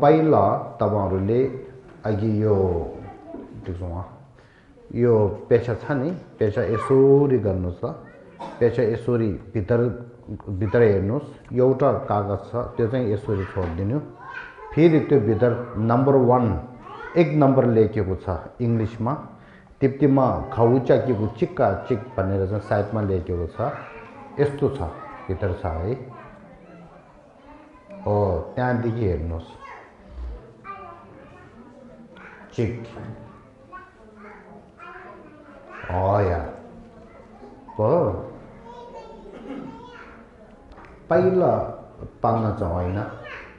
पहिला तपाईहरुले अघि यो यो पेशा छ नि पेशा यसोरी गर्नुस् त पेशा यसोरी भित्र हेर्नुस् एउटा कागज छ त्यो चाहिँ यसोरी छोड्दिनु फेरि त्यो भित्र नम्बर 1 एक नम्बर लेखेको छ इंग्लिशमा तिप्तीमा खाउचा किको चिक्का चिक भनेर चाहिँ साइडमा लेखेको छ यस्तो छ भित्र छ है ओ त्यहाँदेखि हेर्नुस् चिक या पहिला पाल्न चाहिँ होइन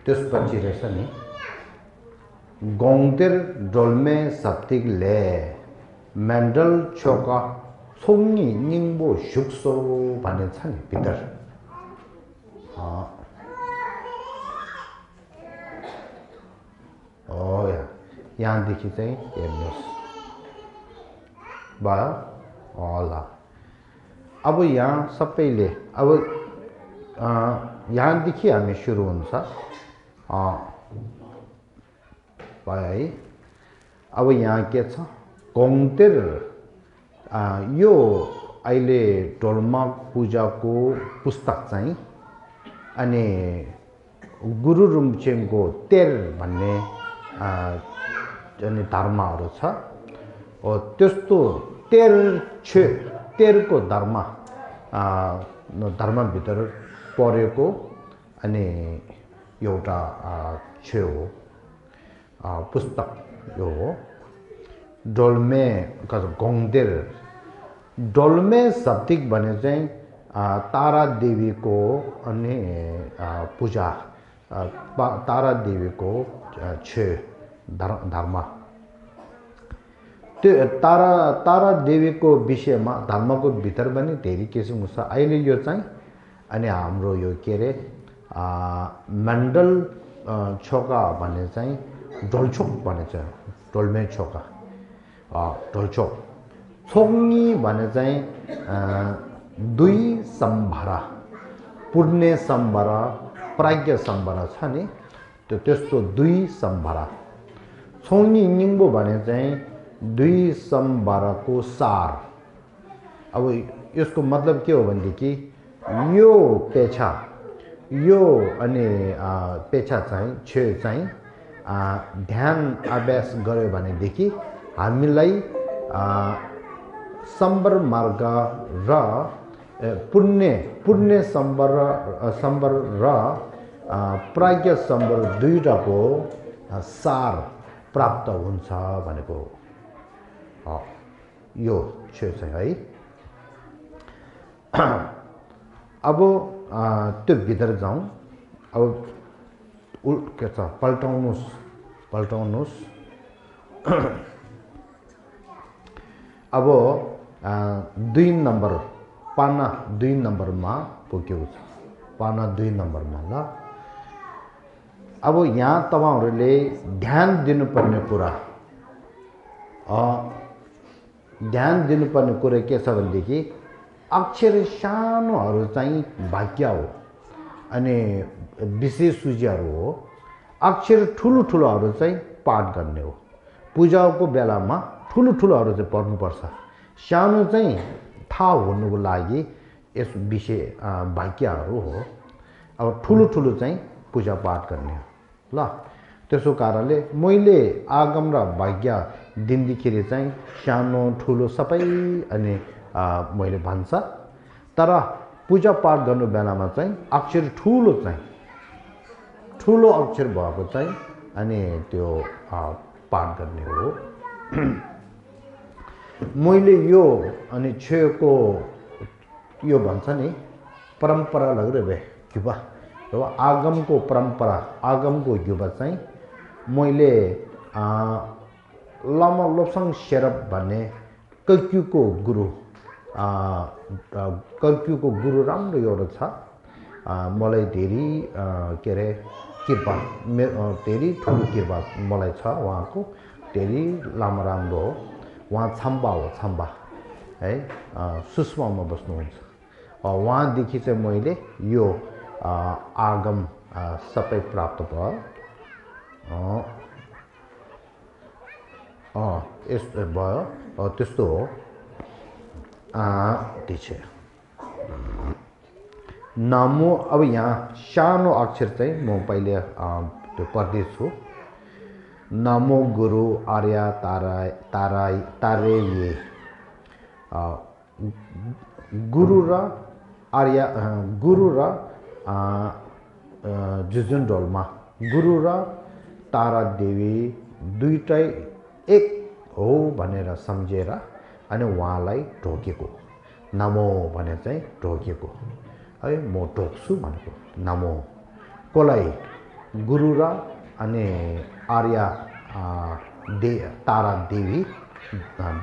त्यसपछि रहेछ नि गौंतिर डोल्मे सप्तिक ले मेन्डल छोका सोंगी निंगबो शुक्सो भन्ने छ नि भित्र यहाँदेखि चाहिँ हेर्नुस् भयो होला अब यहाँ सबैले अब यहाँदेखि हामी सुरु हुन्छ भयो है अब यहाँ के छ गौंतिर यो अहिले डोल्मा पूजाको पुस्तक चाहिँ अनि गुरु रुम्चेमको तेर भन्ने अनि धर्महरु छ ओ त्यस्तो तेरको धर्म भित्र परेको अनि एउटा हो पुस्तक यो हो डोल्मे गौंतिर डोल्मे शब्दिक भने चाहिँ तारा देवीको अनि पूजा तारा देवीको धर्म त्यो तारा देवीको विषयमा धर्मको भित्र पनि धेरै किसिम छ अहिले यो चाहिँ अनि हाम्रो यो के रे मण्डल छोका भन्ने चाहिँ ढोलछोक भन्ने चाहिँ ढोल्मे छोका ढोलछोक छोङ्गी भन्ने चाहिँ दुई सम्भरा पुण्य सम्भरा प्राज्ञ सम्भरा छ नि त्यो त्यस्तो दुई सम्भरा छोङ्गी निङ्बो भने चाहिँ दुई सम्भराको सार अब यसको मतलब के हो भनेदेखि यो पेछा यो अनि पेछा चाहिँ ध्यान अभ्यास गर्यो भनेदेखि हामीलाई सम्बर मार्ग र पुण्य सम्बर र प्राज्ञ सम्बर दुईटाको सार प्राप्त हुन्छ भनेको यो चाहिँ है अब त्यो भित्र जाउँ अब के छ पल्टाउनुस् अब 2 नम्बर पाना 2 नम्बरमा पुग्यो छ पाना 2 नम्बरमा ल अब यहाँ तपाईहरुले ध्यान दिनुपर्ने कुरा के छ भनेदेखि अक्षर सानोहरु चाहिँ भाग्य हो अनि विशेष सूचीहरु हो अक्षर ठुलो-ठुलोहरु चाहिँ पाठ गर्ने हो पूजाको बेलामा ठुलो-ठुलोहरु चाहिँ पढ्नु पर्छ सानो चाहिँ थाहा हुनुको लागि यस विषय भाग्यहरु हो अब ठुलो-ठुलो चाहिँ पूजा पाठ गर्ने ल त्यसो कारणले मैले आगम र भाग्य दिनदेखि चाहिँ सानो ठुलो सबै अनि मैले भन्छ तर पूजा पाठ गर्नु बेलामा चाहिँ अक्षर ठुलो अक्षर भएको चाहिँ अनि त्यो पाठ गर्ने हो मैले यो अनि छेको यो भन्छ नि परम्परा लगिरहे किबा र आगमको परम्परा आगमको युवा चाहिँ मैले लामा लोप्साङ शेरप भन्ने कल्क्युको गुरु राम्रो एउटा छ मलाई धेरै के रे कृपा धेरै ठुलो कृपा मलाई छ उहाँको धेरै लामा राम्रो हो उहाँ छम्बा है सुषमामा बस्नुहुन्छ उहाँदेखि चाहिँ मैले यो आगम सबै प्राप्त भयो यस्तो भयो त्यस्तो हो त्यो छ नामो अब यहाँ सानो अक्षर चाहिँ म पहिले त्यो पढ्दैछु नमो गुरु आर्य तारे ये गुरु र आर्य गुरु र जुजुन डोल्मा गुरु र तारा देवी दुईटै एक हो भनेर सम्झेर अनि उहाँलाई ढोकेको नमो भनेर चाहिँ ढोकेको है म ढोक्छु भनेको नमो कसलाई गुरु र अनि आर्य तारा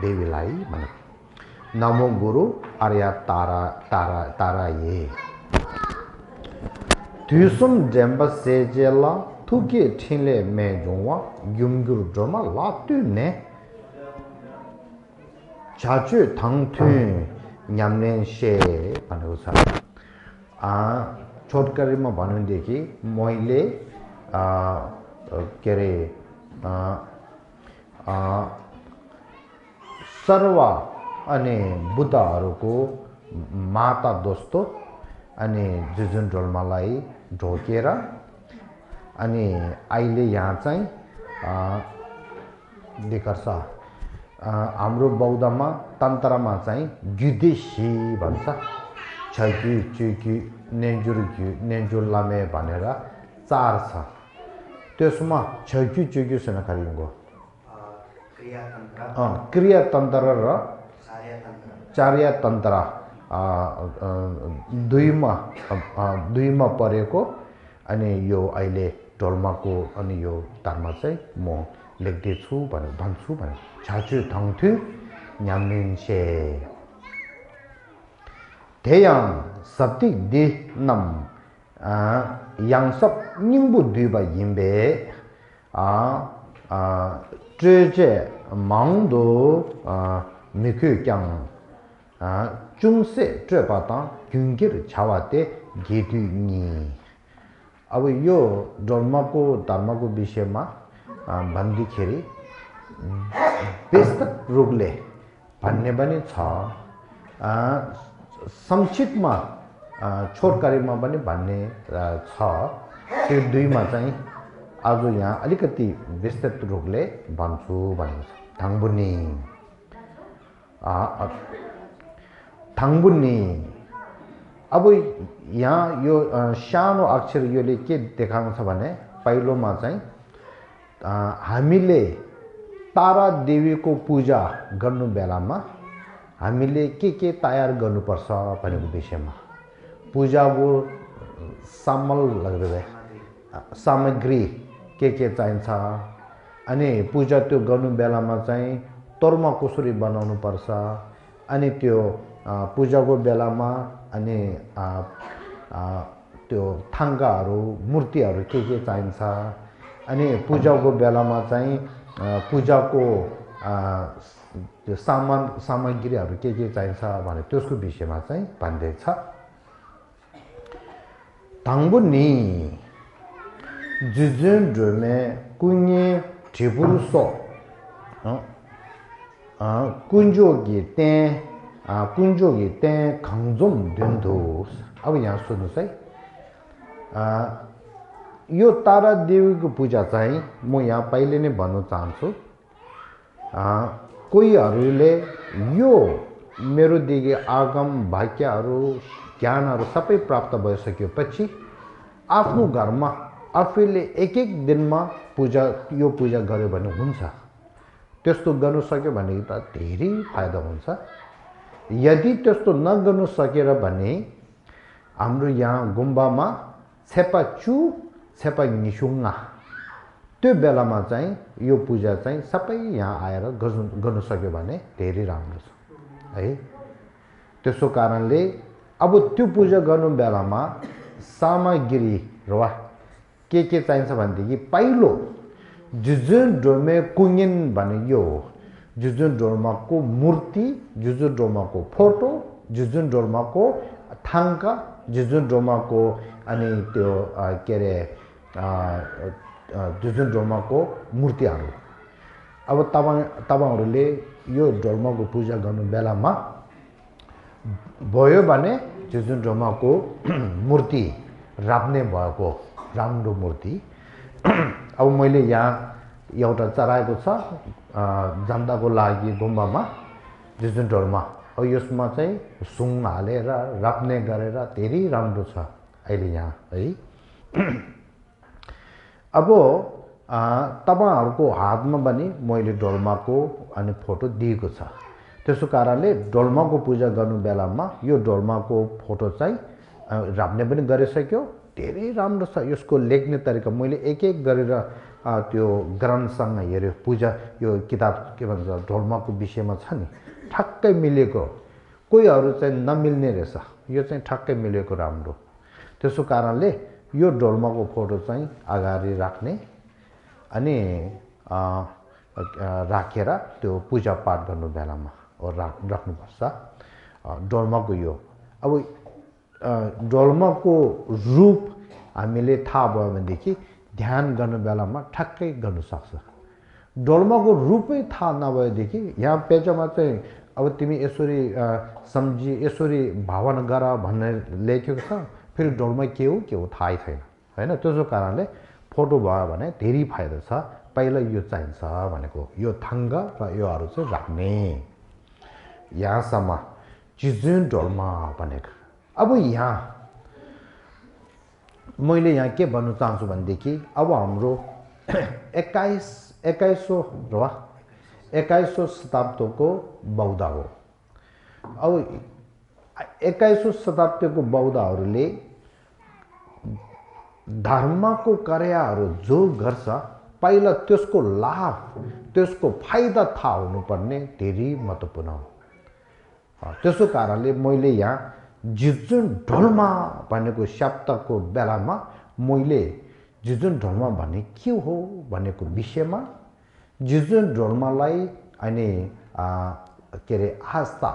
देवीलाई भने नमो गुरु आर्य तारा ये Tüsum jemba sejela tuki chinle me jongwa gyumgyur drama la tu ne chachu tangtun nyamnen she भनेको छ छोटकरीमा भन्नुदेखि मैले के अरे सर्व अनि बुद्धहरूको माता दोस्तो अनि जुजुन डोल्मालाई ढोकेर अनि अहिले यहाँ चाहिँ देखार्छ हाम्रो बौद्धमा तन्त्रमा चाहिँ gyudeshi भन्छ छगि चुकि नेन्जुर लामे भनेर चार छ त्यसमा छगि चुकि सँग खरिङको क्रिया तन्त्र र चार्य तन्त्र दुईमा परेको अनि यो अहिले ढोल्माको अनि यो तारमा चाहिँ म लेख्दैछु भनेर भन्छु भने छाचु थङथु न्यामिन्छे 태양 섭틱 디남 양섭 닝부 뒤바 임베 제제 망도 미크강 중세 제바다 균기를 자와때 게드니 अब यो धर्मको विषयमा भन्दाखेरि विस्तृत रूपले भन्ने पनि छ संक्षिप्तमा छोटकरीमा पनि भन्ने छ त्यो दुईमा चाहिँ आज यहाँ अलिकति विस्तृत रूपले भन्छु भनेको छ थाङबुन्नी अब यहाँ यो सानो अक्षर योले के देखाउँछ भने पहिलोमा चाहिँ हामीले तारा देवीको पूजा गर्नु बेलामा हामीले के तयार गर्नुपर्छ भनेको विषयमा पूजाको सामग्री के चाहिन्छ अनि पूजा त्यो गर्नु बेलामा चाहिँ तोर्मा कसरी बनाउनु पर्छ अनि त्यो पूजाको बेलामा अनि त्यो थाङ्गाहरू मूर्तिहरू के चाहिन्छ अनि पूजाको बेलामा चाहिँ पूजाको त्यो सामग्रीहरू के चाहिन्छ भने त्यसको विषयमा चाहिँ भन्दैछ थाङबुन्नी जुजुन ड्रमे कुन्ये ठिपुरुसो कुन्जोगी 때 강좀 된도 अब यहाँ सुन्नुस् है यो तारा देवीको पूजा चाहिँ म यहाँ पहिले नै भन्न चाहन्छु कोहीहरूले यो मेरो दिगे आगम वाक्यहरू ज्ञानहरू सबै प्राप्त भइसकेपछि आफ्नो घरमा आफैले एक दिनमा यो पूजा गर्यो भने हुन्छ त्यस्तो गर्नु सक्यो भने त धेरै फाइदा हुन्छ यदि त्यस्तो नगर्नु सकेर भने हाम्रो यहाँ गुम्बामा छेपा निसुङ्गा त्यो बेलामा चाहिँ यो पूजा चाहिँ सबै यहाँ आएर गर्नु सक्यो भने धेरै राम्रो छ है त्यसो कारणले अब त्यो पूजा गर्नु बेलामा सामग्री र के चाहिन्छ भनेदेखि पहिलो जुजुन ड्रमे कुङिन भने यो जुजुन डोल्माको मूर्ति जुजुन डोल्माको फोटो जुजुन डोल्माको थाङ्का जुजुन डोल्माको अनि त्यो के अरे जुजुन डोल्माको मूर्तिहरू अब तपाईहरुले यो डोल्माको पूजा गर्नु बेलामा भयो भने जुन डोल्माको मूर्ति राप्ने भएको राम्रो मूर्ति अब मैले यहाँ एउटा चढाएको छ जनताको लागि गुम्बामा जुन डोल्मा अब यसमा चाहिँ सुङ हालेर राप्ने गरेर धेरै राम्रो छ अहिले यहाँ है अब तपाईहरुको हातमा पनि मैले डोल्माको अनि फोटो दिएको छ त्यसो कारणले डोल्माको पूजा गर्नु बेलामा यो डोल्माको फोटो चाहिँ राप्ने पनि गरिसक्यो धेरै राम्रो छ यसको लेख्ने तरिका मैले एक गरेर त्यो ग्रन्थसँग हेर्यो पूजा यो किताब के भन्छ डोल्माको विषयमा छ नि ठक्कै मिलेको कोहीहरु चाहिँ नमिल्ने रहेछ यो चाहिँ ठक्कै मिलेको राम्रो त्यसो कारणले यो डोल्माको फोटो चाहिँ अगाडि राख्ने अनि राखेर त्यो पूजा पाठ गर्नु बेलामा राख्नुपर्छ डोल्माको यो अब डोल्माको रूप हामीले थाहा भयो भनेदेखि ध्यान गर्नु बेलामा ठक्कै गर्न सक्छ डोल्माको रूपै थाहा नभएदेखि यहाँ पेजमा चाहिँ अब तिमी यसरी सम्झी यसरी भावना गर भन्ने लेखेको छ फेरि डोल्मा के हो थाहै छैन हैन त्यसो कारणले फोटो भयो भने धेरै फाइदा छ पहिला यो चाहिन्छ भनेको यो थाङ्ग र योहरु चाहिँ राख्ने यहाँसम्म जिजुन डोल्मा भनेको अब यहाँ मैले यहाँ के भन्नु चाहन्छु भनेदेखि अब हाम्रो 21औं शताब्दीको बौद्ध हो अब 21औं शताब्दीको बौद्धहरूले धर्मको कार्यहरू जो गर्छ पहिला त्यसको लाभ त्यसको फाइदा थाहा हुनुपर्ने धेरै महत्त्वपूर्ण हो त्यसो कारणले मैले यहाँ जिजुन डोल्मा भनेको शब्दको बेलामा मैले जिजुन डोल्मा भन्ने के हो भनेको विषयमा जिजुन डोल्मालाई अनि के रे आस्था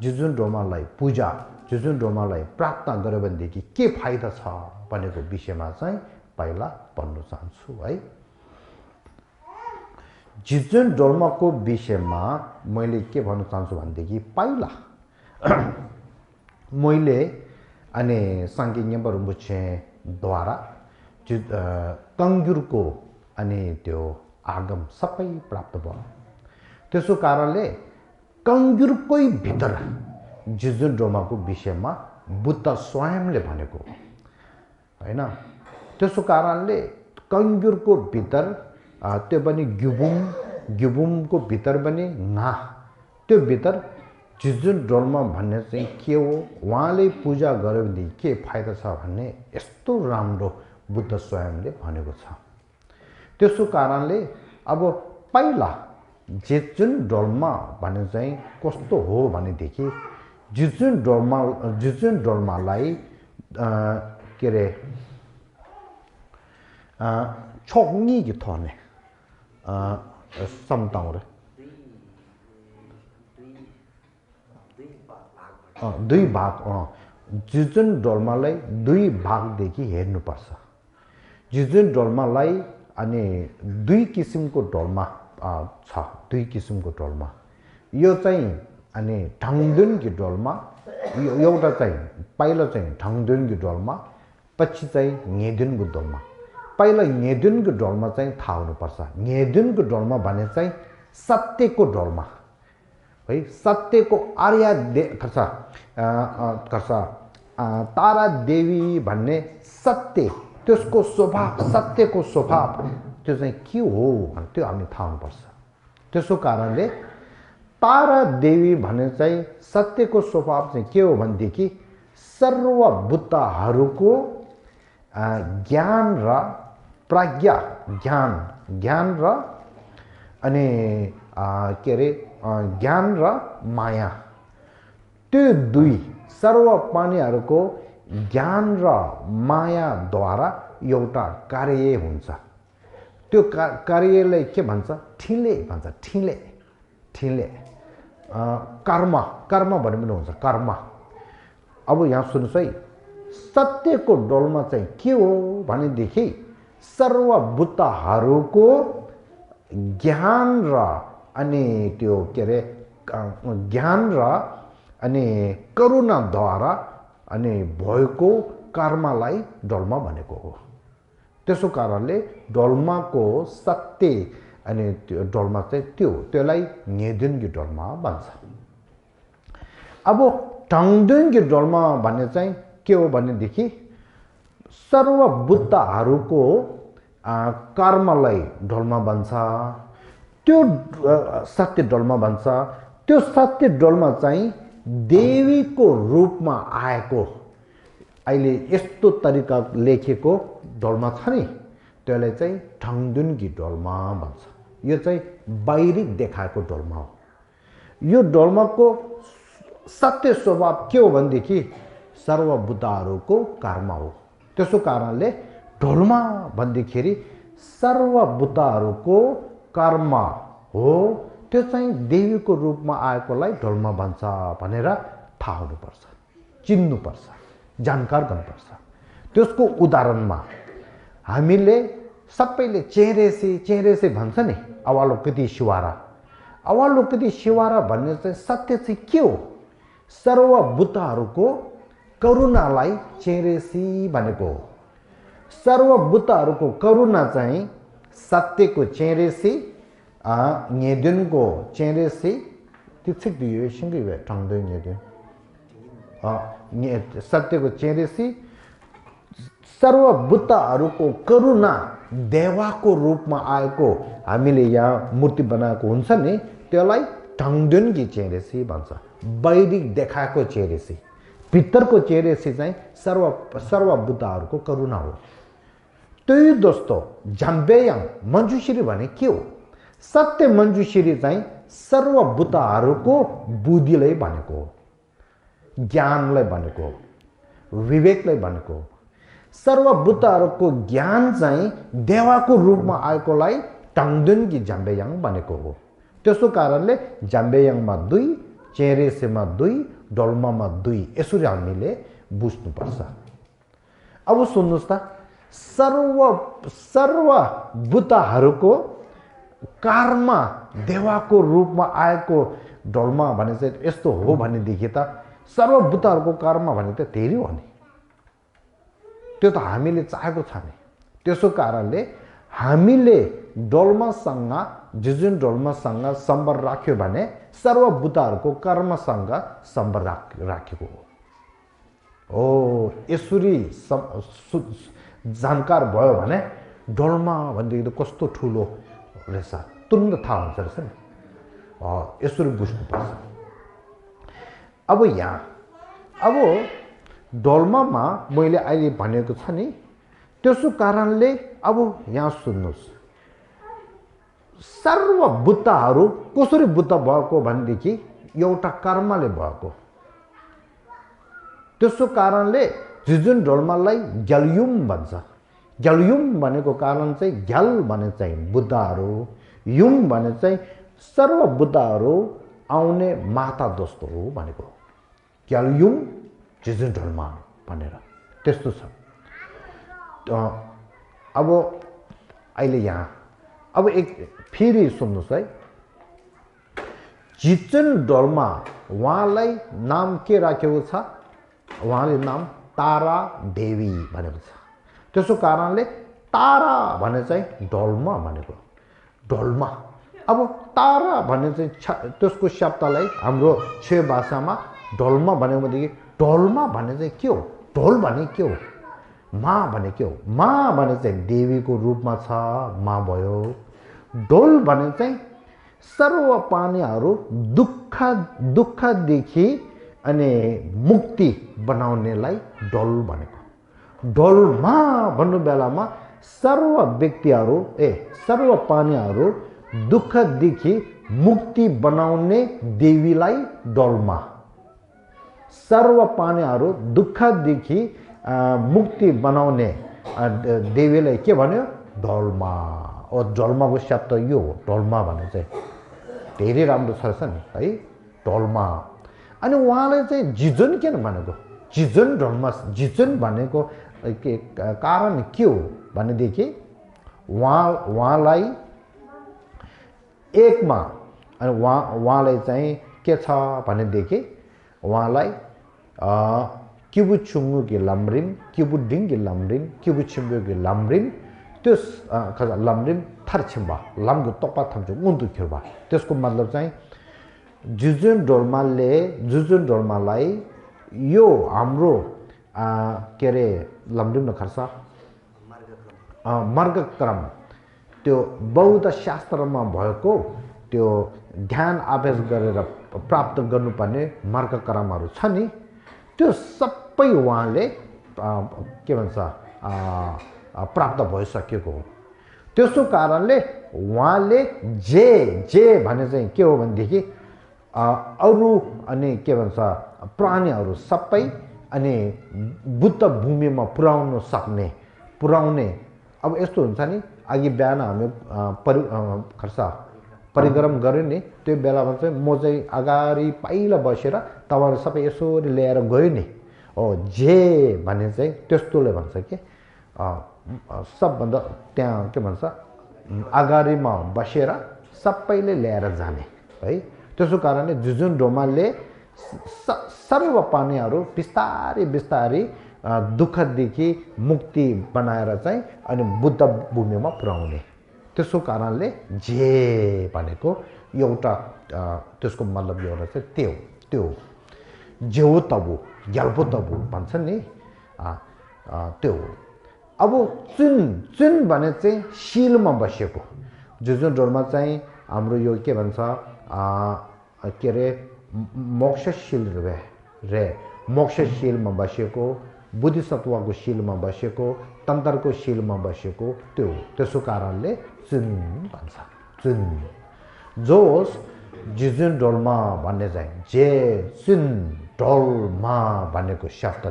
जिजुन डोल्मालाई पूजा जिजुन डोल्मालाई प्रार्थना गर्यो भनेदेखि के फाइदा छ भनेको विषयमा चाहिँ पहिला भन्नु चाहन्छु है जिजुन डोल्माको विषयमा मैले के भन्न चाहन्छु भनेदेखि पहिला मैले अनि सांख्य बरुम्बुछे द्वारा कंगुरको अनि त्यो आगम सबै प्राप्त भयो त्यसो कारणले कंगुरकै भित्र जिजुन डोल्माको विषयमा बुद्ध स्वयंले भनेको हैन त्यसो कारणले कंगुरको भित्र त्यो पनि ग्युबुमको भित्र पनि ना त्यो भित्र जिजुन डोल्मा भन्ने चाहिँ के हो उहाँले पूजा गर्यो भने के फाइदा छ भन्ने यस्तो राम्रो बुद्ध स्वयंले भनेको छ त्यसो कारणले अब पहिला जिजुन डोल्मा भन्ने चाहिँ कस्तो हो भनेदेखि जिजुन डोल्मालाई के रे छोक्नी कि थोने समताउरे दुई भाग जिजुन डोल्मालाई दुई भागदेखि हेर्नुपर्छ जिजुन डोल्मालाई अनि दुई किसिमको डोल्मा छ दुई किसिमको डोल्मा यो चाहिँ अनि ढाङदुनकी डोल्मा यो एउटा चाहिँ पहिला चाहिँ ढाङदुनकी डोल्मा पछि चाहिँ ङेदुनको डोल्मा पहिला ङेदुनको डोल्मा चाहिँ थाहा हुनुपर्छ ङेदुनको डोल्मा भने चाहिँ सत्यको डोल्मा है सत्यको आर्य तारा देवी भन्ने सत्य त्यसको स्वभाव सत्यको स्वभाव त्यो चाहिँ के हो भने त्यो हामी थाहा हुनुपर्छ त्यसो कारणले तारा देवी भन्ने चाहिँ सत्यको स्वभाव चाहिँ के हो भनेदेखि सर्वभूतहरूको ज्ञान र प्रज्ञा ज्ञान र अनि के रे ज्ञान र माया त्यो दुई सर्व प्राणीहरूको ज्ञान र मायाद्वारा एउटा कार्य हुन्छ त्यो कार्यलाई के भन्छ ठिले भन्छ ठिले कर्म भन्ने पनि हुन्छ कर्म अब यहाँ सुन्नुस् है सत्यको डोल्मा चाहिँ के हो भनेदेखि सर्वभूतहरूको ज्ञान र अनि त्यो के अरे ज्ञान र अनि करुणाद्वारा अनि भएको कर्मलाई डोल्मा भनेको हो। त्यसो कारणले डोल्माको सत्य अनि त्यो डोल्मा चाहिँ त्यसलाई न्येदुन्गी डोल्मा भन्छ। अब टाङदुन्गी डोल्मा भन्ने चाहिँ के हो भनेदेखि सर्व बुद्धहरूको कर्मलाई डोल्मा भन्छ। त्यो सत्य डोल्मा भन्छ। त्यो सत्य डोल्मा चाहिँ देवीको रूपमा आएको अहिले यस्तो तरिका लेखेको डोल्मा छ नि त्यसलाई चाहिँ टाङदुन्गी डोल्मा भन्छ। यो चाहिँ बाहिरी देखाएको डोल्मा हो। यो डोल्माको सत्य स्वभाव के हो भनेदेखि सर्व बुद्धहरूको कर्म हो। त्यसो कारणले डोल्मा भन्दाखेरि सर्व बुद्धहरूको कर्म हो। त्यो चाहिँ देवीको रूपमा आएकोलाई डोल्मा भन्छ भनेर थाहा हुनुपर्छ, चिन्नुपर्छ, जानकार गर्नुपर्छ। त्यसको उदाहरणमा हामीले सबैले चेरेसे भन्छ नि अवलोकति शिवारा। अवलोकति शिवारा भन्ने चाहिँ सत्य चाहिँ के हो? सर्व बुद्धहरूको करुणालाई चेरेसी भनेको हो। सर्व बुद्धहरूको करुणा चाहिँ सत्यको चेरेसी न्येदुनको चेरेसी तिक्षक दियो सँगै भए टाङदुङ न्येदुन सत्यको चेरेसी सर्व बुद्धहरूको करुणा देवाको रूपमा आएको हामीले यहाँ मूर्ति बनाएको हुन्छ नि त्यसलाई टाङदुन्गी चेरेसी भन्छ। बाहिरी देखाएको चेरेसी, भित्रको चेरेसी चाहिँ सर्व बुद्धहरूको करुणा हो। त्यही दोस्तो जाम्बेयाङ मञ्जुश्री भने के हो? सत्य मञ्जुश्री चाहिँ सर्व बुद्धहरूको बुद्धिलाई भनेको हो, ज्ञानलाई भनेको हो, विवेकलाई भनेको हो। सर्व बुद्धहरूको ज्ञान चाहिँ देवाको रूपमा आएकोलाई टाङदुन्गी जाम्बेयाङ भनेको हो। त्यसो कारणले जाम्बेयाङमा 2, चेरेसेमा 2, डोल्मामा 2 यसरी हामीले बुझ्नुपर्छ। अब सुन्नुहोस् त सर्व बुद्धहरूको कर्म देवाको रूपमा आएको डोल्मा भने चाहिँ यस्तो हो भनेदेखि त सर्व बुद्धहरूको कर्म भने त धेरै हो नि। त्यो त हामीले चाहेको छ नि। त्यसो कारणले हामीले डोल्मासँग जुन डोल्मासँग सम्बन्ध राख्यो भने सर्व बुद्धहरूको कर्मसँग सम्बन्ध राखेको हो। ओ यसरी जानकार भयो भने डोल्मा भनेदेखि त कस्तो ठुलो रहेछ तुरुन्त थाहा हुन्छ रहेछ नि। यसरी बुझ्नुपर्छ। अब डोल्मामा मैले अहिले भनेको छ नि त्यसो कारणले अब यहाँ सुन्नुहोस् सर्व बुद्धहरू कसरी बुद्ध भएको भनेदेखि एउटा कर्मले भएको। त्यसो कारणले जुन डोल्मालाई ग्यालयुम भन्छ। ग्यालयुम भनेको कारण चाहिँ ग्याल भने चाहिँ बुद्धहरू, युम भने चाहिँ सर्व बुद्धहरू आउने माता दोस्तो हो भनेको। ग्यालयुम जिजुन डोल्मा भनेर त्यस्तो छ। अब अहिले यहाँ अब एक फेरि सुन्नुहोस् है। जिजुन डोल्मा उहाँलाई नाम के राखेको छ? उहाँले नाम तारा देवी भनेको छ। त्यसो कारणले तारा भने चाहिँ डोल्मा भनेको। डोल्मा अब तारा भने चाहिँ त्यसको शब्दलाई हाम्रो छेउ भाषामा डोल्मा भनेको भनेदेखि डोल्मा भने चाहिँ के हो? ढोल भने के हो? माँ भने के हो? माँ भने चाहिँ देवीको रूपमा छ, माँ भयो। ढोल भने चाहिँ सर्व प्राणीहरू दुःखदेखि अनि मुक्ति बनाउनेलाई ढोल भनेको। ढोलमा भन्नु बेलामा सर्व व्यक्तिहरू सर्व प्राणीहरू दुःखदेखि मुक्ति बनाउने देवीलाई ढोलमा, सर्व प्राणीहरू दुःखदेखि मुक्ति बनाउने देवीलाई के भन्यो? ढोलमा। ओ ढोलमाको शब्द यो हो। ढोलमा भने चाहिँ धेरै राम्रो छ नि है ढोलमा। अनि उहाँलाई चाहिँ जिजुन किन भनेको? जिजुन ढोलमा जिजुन भनेको के कारण के हो भनेदेखि उहाँलाई एकमा अनि उहाँलाई चाहिँ के छ भनेदेखि उहाँलाई किबुचुङ्गुकी लमरिम किबुडिङ्गी लमरिम किबुचिम्बुकी लमरिम त्यो लमरिम थर्छिम्बा लमको तोपा थम्छु उन्दु खिर्बा त्यसको मतलब चाहिँ जुजुन डोल्मालाई यो हाम्रो के अरे लमरिम न खर्सा मार्गक्रम त्यो बौद्ध शास्त्रमा भएको त्यो ध्यान अभ्यास गरेर प्राप्त गर्नुपर्ने मार्गक्रमहरू छ नि त्यो सबै उहाँले के भन्छ प्राप्त भइसकेको हो त्यसो कारणले उहाँले जे भने चाहिँ के हो भनेदेखि अरू अनि के भन्छ प्राणीहरू सबै अनि बुद्ध भूमिमा पुर्याउने अब यस्तो हुन्छ नि अघि बिहान हामी परिक्रम गऱ्यो नि त्यो बेलामा चाहिँ म चाहिँ अगाडि पहिला बसेर तपाईँहरू सबै यसरी ल्याएर गयो नि हो जे भने चाहिँ त्यस्तोले भन्छ कि सबभन्दा त्यहाँ के भन्छ अगाडिमा बसेर सबैले ल्याएर जाने है त्यसो कारणले जुजुन डोमाले सर्व प्राणीहरू बिस्तारै दुःखदेखि मुक्ति बनाएर चाहिँ अनि बुद्ध भूमिमा पुर्याउने त्यसो कारणले जे भनेको एउटा त्यसको मतलब एउटा चाहिँ त्यो जेउ तबु ग्याल्पो तबु भन्छ नि त्यो अब चुन भने चाहिँ शिलमा बसेको जुजुन डोलमा चाहिँ हाम्रो यो के भन्छ के अरे मोक्षशील रे मोक्षशीलमा बसेको बुद्धिसत्वको शीलमा बसेको तन्त्रको शीलमा बसेको त्यो त्यसो कारणले चुन भन्छ चुन जोस जुजुन डोल्मा भन्ने चाहिँ जे चुन डोल्मा भनेको शब्द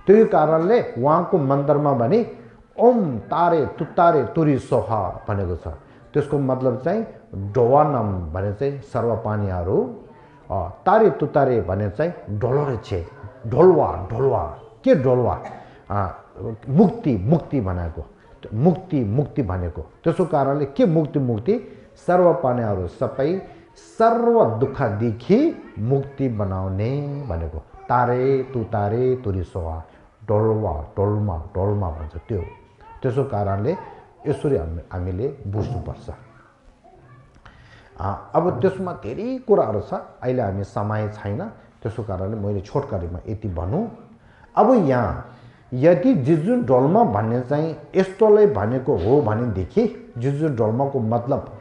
त्यही कारणले उहाँको मन्दिरमा भने ओम तारे तुतारे तुरी सोहा भनेको छ त्यसको मतलब चाहिँ डोवानम भने चाहिँ सर्वपानीहरू तारे तुतारे भने चाहिँ डोलरेछे ढोलवा के ढोलवा मुक्ति भनेको मुक्ति भनेको त्यसो कारणले के मुक्ति सर्वपानीहरू सबै सर्व दुःखदेखि मुक्ति बनाउने भनेको तारे तुरी सोहा डोल्मा भन्छ त्यसो कारणले यसरी हामीले बुझ्नुपर्छ अब त्यसमा धेरै कुराहरू छ अहिले हामी समय छैन त्यसो कारणले मैले छोटकरीमा यति भनौँ अब यहाँ यदि जुजुन डोल्मा भन्ने चाहिँ यस्तोलाई भनेको हो भनेदेखि जुजुन डोल्माको मतलब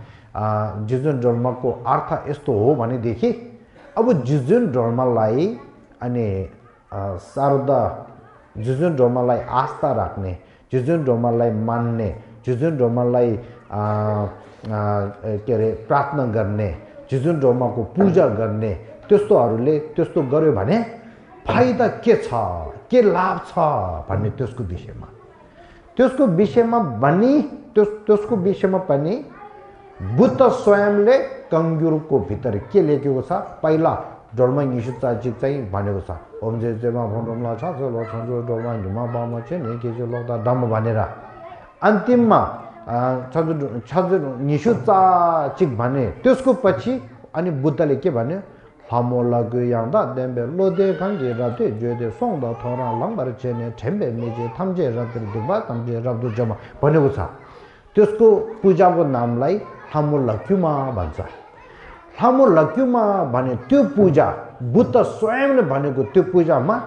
जुजुन डोल्माको अर्थ यस्तो हो भनेदेखि अब जुजुन डोल्मालाई अनि शारदा जुजुन डोल्मालाई आस्था राख्ने जुजुन डोल्मालाई मान्ने जुजुन डोल्मालाई के अरे प्रार्थना गर्ने जुजुन डोल्माको पूजा गर्ने त्यस्तोहरूले त्यस्तो गर्यो भने फाइदा के छ के लाभ छ भन्ने त्यसको विषयमा पनि बुद्ध स्वयंले कङ्ग्युरको भित्र के लेखेको छ पहिला डोल्मा निशुचाची चाहिँ भनेको छ ओम जे जेमा भनरमला छ जो छन्जो डोल्मा झुमा बामा चाहिँ नि के जो लौदा दम भनेर अन्तिममा छन्जो निशुचाची भने त्यसको पछि अनि बुद्धले के भन्यो हमो लाग्यो याउँदा देम्बे लोदे खङ्गे राते जोदे सोङदा थोरा लङबार चेने ठेम्बे मेजे थम्जे राते दुबा थम्जे राब्दु जमा भनेको छ त्यसको पूजाको नामलाई हमो लक्युमा भन्छ हमो लक्युमा भने त्यो पूजा बुद्ध स्वयंले भनेको त्यो पूजामा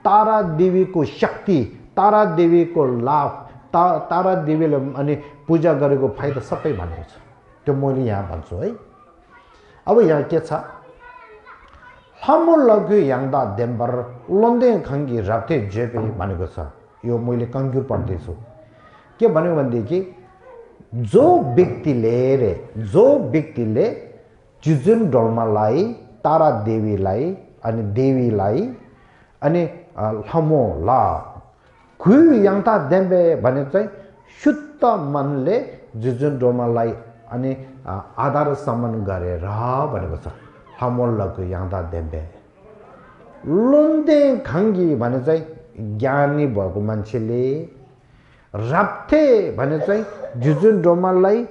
तारा देवीको शक्ति तारा देवीको लाभ तारा देवीले अनि पूजा गरेको फाइदा सबै भनेको छ त्यो मैले यहाँ भन्छु है अब यहाँ के छ हमो लग्यो याङदा देम्बर लोन्दे खङ्गी राते जेपे भनेको छ यो मैले कङ्ग्युर पढ्दैछु के भन्यो भनेदेखि जो व्यक्तिले जुजुन डोल्मालाई तारा देवीलाई अनि हमो ला खुइ याङदा देम्बे भने चाहिँ शुद्ध मनले जुजुन डोल्मालाई अनि आधार सम्मान गरेर भनेको छ हमोल्लको याङदा देम्बे लोन्दे खङ्गी भने चाहिँ ज्ञानी भएको मान्छेले राप्थे भने चाहिँ जुजुन डोमालाई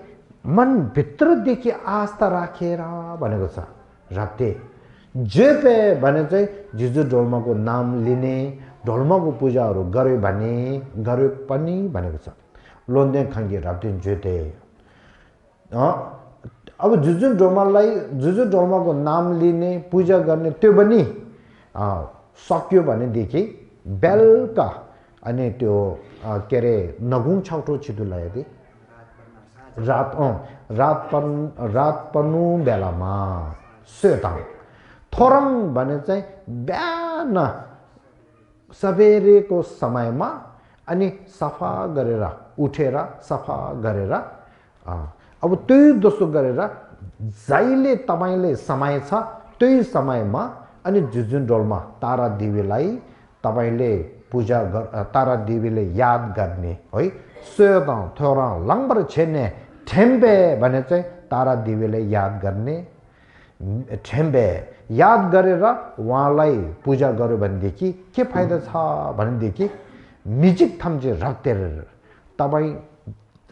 मनभित्रदेखि आस्था राखेर भनेको छ रप्ते जेपे भने चाहिँ जिजु डोल्माको नाम लिने डोल्माको पूजाहरू गरे भने गरे पनि भनेको छ लोन्दे खाङ्गे रप्ते जेते अब जुजु डोल्माको नाम लिने पूजा गर्ने त्यो पनि सक्यो भनेदेखि बेलुका अनि त्यो के अरे नगुङ छाउटो छिटो लाग्यो रात पन्नु बेलामा सेताङ थोरङ भने चाहिँ बिहान सबेरेको समयमा अनि सफा गरेर उठेर सफा गरेर अब त्यही जस्तो गरेर जहिले तपाईँले समय छ त्यही समयमा अनि जुजुन डोल्मा तारा देवीलाई तपाईँले पूजा तारा देवीले याद गर्ने है सेता थोरा लङबर छेने ठेम्बे भने चाहिँ तारा देवीले याद गर्ने ठेम्बे याद गरेर उहाँलाई पूजा गर्यो भनेदेखि के फाइदा छ भनेदेखि मिजिक थाम्चे रक्तेर तपाईँ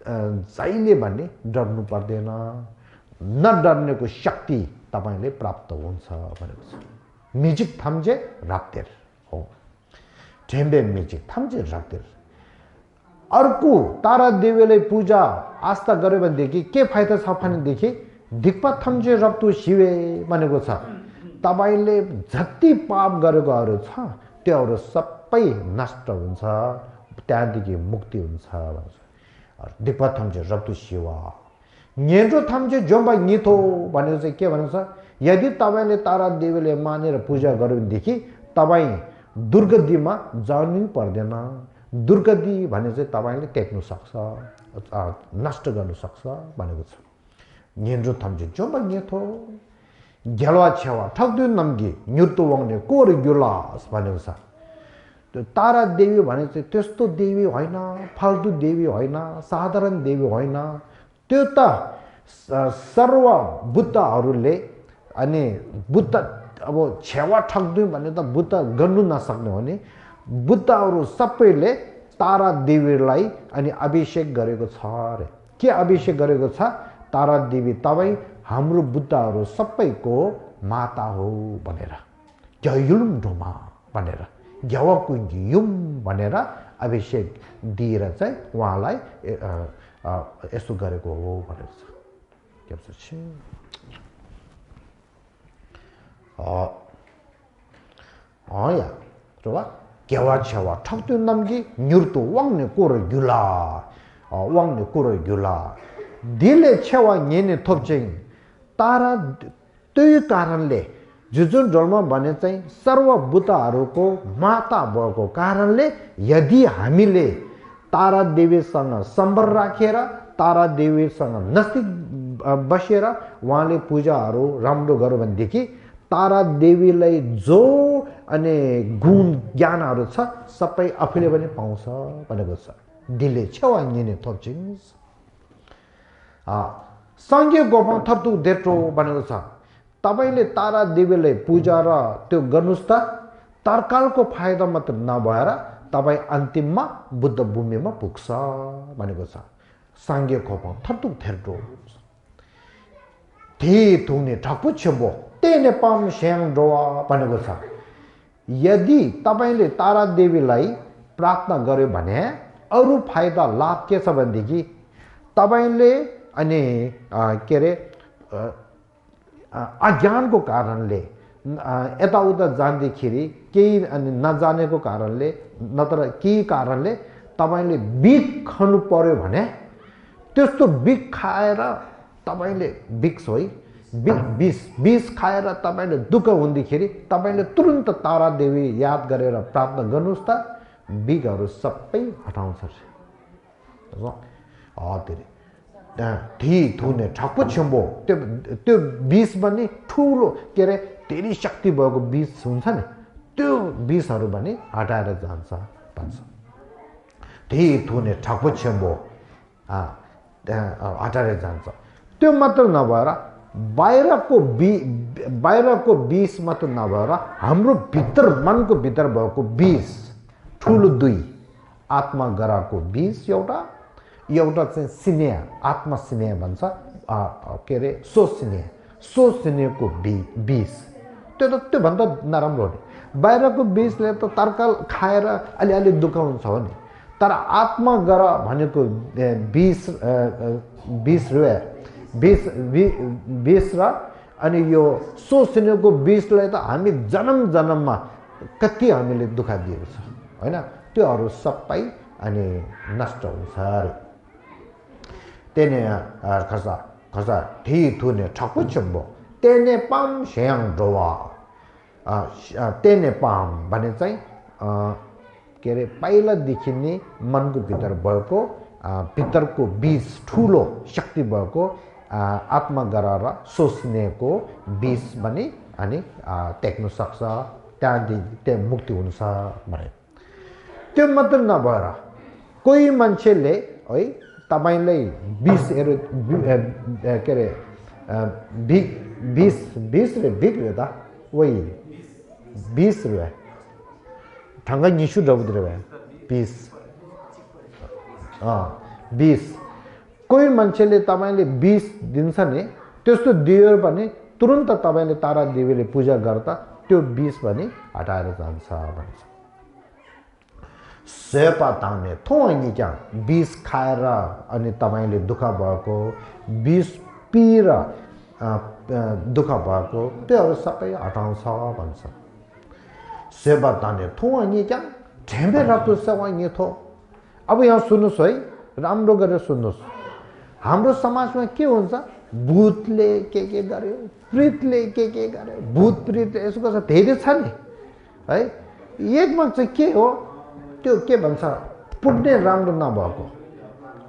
जहिले भने डर्नु पर्दैन नडर्नेको शक्ति तपाईँले प्राप्त हुन्छ भनेको छ मिजिक थाम्चे राप्तेर हो ठेम्बे मिजिक थाम्चे राप्तेर अर्को तारा देवीले पूजा आस्था गर्यो भनेदेखि के फाइदा छ भनेदेखि दिक्पा थाम्चे रप्तु शिवे भनेको छ तपाईँले जति पाप गरेकोहरू छ त्योहरू सबै नष्ट हुन्छ त्यहाँदेखि मुक्ति हुन्छ भन्छ दिक्पा थाम्चे रप्तु शिवा न्येन्ट्रो थाम्चे जोम्बा निथो भनेको चाहिँ के भनेको छ यदि तपाईँले तारा देवीले मानेर पूजा गर्यो भनेदेखि तपाईँ दुर्गतिमा जानु पर्दैन दुर्गति भने चाहिँ तपाईँले टेक्नु सक्छ नष्ट गर्नु सक्छ भनेको छ न्येन्ट्रो थाम्चे जोम्बा निथो घेलवा छेवा ठक्दु नम्गी न्युर्तो वङ्ने कोर ग्युलास भनेको छ त्यो तारा देवी भने चाहिँ त्यस्तो देवी होइन फाल्तु देवी होइन साधारण देवी होइन त्यो त सर्व बुद्धहरूले अनि बुद्ध अब छेवा ठक्दु भने त बुद्ध गर्नु नसक्ने हो नि बुद्धहरू सबैले तारा देवीलाई अनि अभिषेक गरेको छ अरे के अभिषेक गरेको छ तारा देवी तपाईँ हाम्रो बुद्धहरू सबैको माता हो भनेर ग्यायुलुम ढोमा भनेर ग्यावाकुयुम भनेर अभिषेक दिएर चाहिँ उहाँलाई यसो गरेको हो भनेको छ के भन्छ या र ग्यावा छेवा ठक्तु नम्गी न्युर्तो वाङ्ने कोर ग्युला वाङ्ने कोर ग्युला दिले छेवा नेने थोप्चिङ तारा त्यही कारणले जुजुन डोल्मा भने चाहिँ सर्वभूतहरूको माता भएको कारणले यदि हामीले तारा देवीसँग सम्बन्ध राखेर तारा देवीसँग नजिक बसेर उहाँले पूजाहरू राम्रो गर्यो भनेदेखि तारा देवीलाई जो अनि गुण ज्ञानहरू छ सबै आफूले पनि पाउँछ भनेको छ दिले छेवा निने थोप्चिङ सङ्घीय गोपन थर्तु देट्रो भनेको छ तपाईँले तारा देवीलाई पूजा र त्यो गर्नुहोस् त तर्कालको फाइदा मात्र नभएर तपाईँ अन्तिममा बुद्ध भूमिमा पुग्छ भनेको छ साङ्गे खोपा थर्तु थेर्टो थे थुने ठक्पु छेबो तेने पाम स्याङ डोवा भनेको छ यदि तपाईँले तारा देवीलाई प्रार्थना गर्यो भने अरू फाइदा लाभ के छ भनेदेखि तपाईँले अनि के अरे अज्ञानको कारणले यताउता जाँदाखेरि केही अनि नजानेको कारणले नत्र केही कारणले तपाईँले बिख खानु पर्यो भने त्यस्तो बिख खाएर तपाईँले बिख है बिष खाएर तपाईँले दुःख हुँदाखेरि तपाईँले तुरुन्त तारा देवी याद गरेर प्रार्थना गर्नुहोस् त बिखहरू सबै हटाउँछ धी थुने ठक्पु छ्याम्बो त्यो बिष पनि ठुलो के अरे धेरै शक्ति भएको बिष हुन्छ नि त्यो बिषहरू पनि हटाएर जान्छ भन्छ धी थुने ठक्पु छ्याम्बो हटाएर जान्छ त्यो मात्र नभएर बाहिरको बिष मात्र नभएर हाम्रो भित्र मनको भित्र भएको बिष ठुलो दुई आत्मा गराको बिष एउटा एउटा चाहिँ स्नेह आत्मस्नेह भन्छ के अरे सोस्नेहको विष त्यो त त्योभन्दा नराम्रो हो नि बाहिरको विषले त तरकाल खाएर अलिअलि दुःख हुन्छ हो नि तर आत्मा गर भनेको विष र अनि यो सोस्नेहको विषलाई त हामी जन्ममा कति हामीले दुःख दिएको छ होइन त्योहरू सबै अनि नष्ट हुन्छ अरे तेने खसा ठी थुने ठक्कु चम्बो तेने पाम स्याङ डोवा तेने पाम भने चाहिँ के अरे पहिलादेखि नै मनको भित्र भएको भित्रको बीज ठुलो शक्ति भएको आत्मा गरेर सोच्नेको बीज पनि अनि टेक्न सक्छ त्यहाँदेखि त्यहाँ मुक्ति हुन्छ भने त्यो मात्र नभएर कोही मान्छेले है तपाईलाई 20 के अरे 20 रे बिग्रियो त वही 20 रुपैयाँ ठङ्गै निसु डबुद्रे भयो 20 कोही मान्छेले तपाईँले 20 दिन्छ नि त्यस्तो दियो भने तुरुन्त तपाईँले तारा देवीले पूजा गर्दा त्यो 20 पनि हटाएर जान्छ भन्छ सेपा तान्ने थोइनी क्या 20 खाएर अनि तपाईँले दुःख भएको 20 पिएर दुःख भएको त्योहरू सबै हटाउँछ भन्छ सेवा तान्ने थोइनी क्या ढेम्बे रातो सेवा थो अब यहाँ सुन्नुहोस् है राम्रो गरेर सुन्नुहोस् हाम्रो समाजमा के हुन्छ भूतले के गर्यो प्रेतले के गर्यो भूत प्रेत यसको छ धेरै छ नि है एकमा चाहिँ के हो त्यो के भन्छ पुग्ने राम्रो नभएको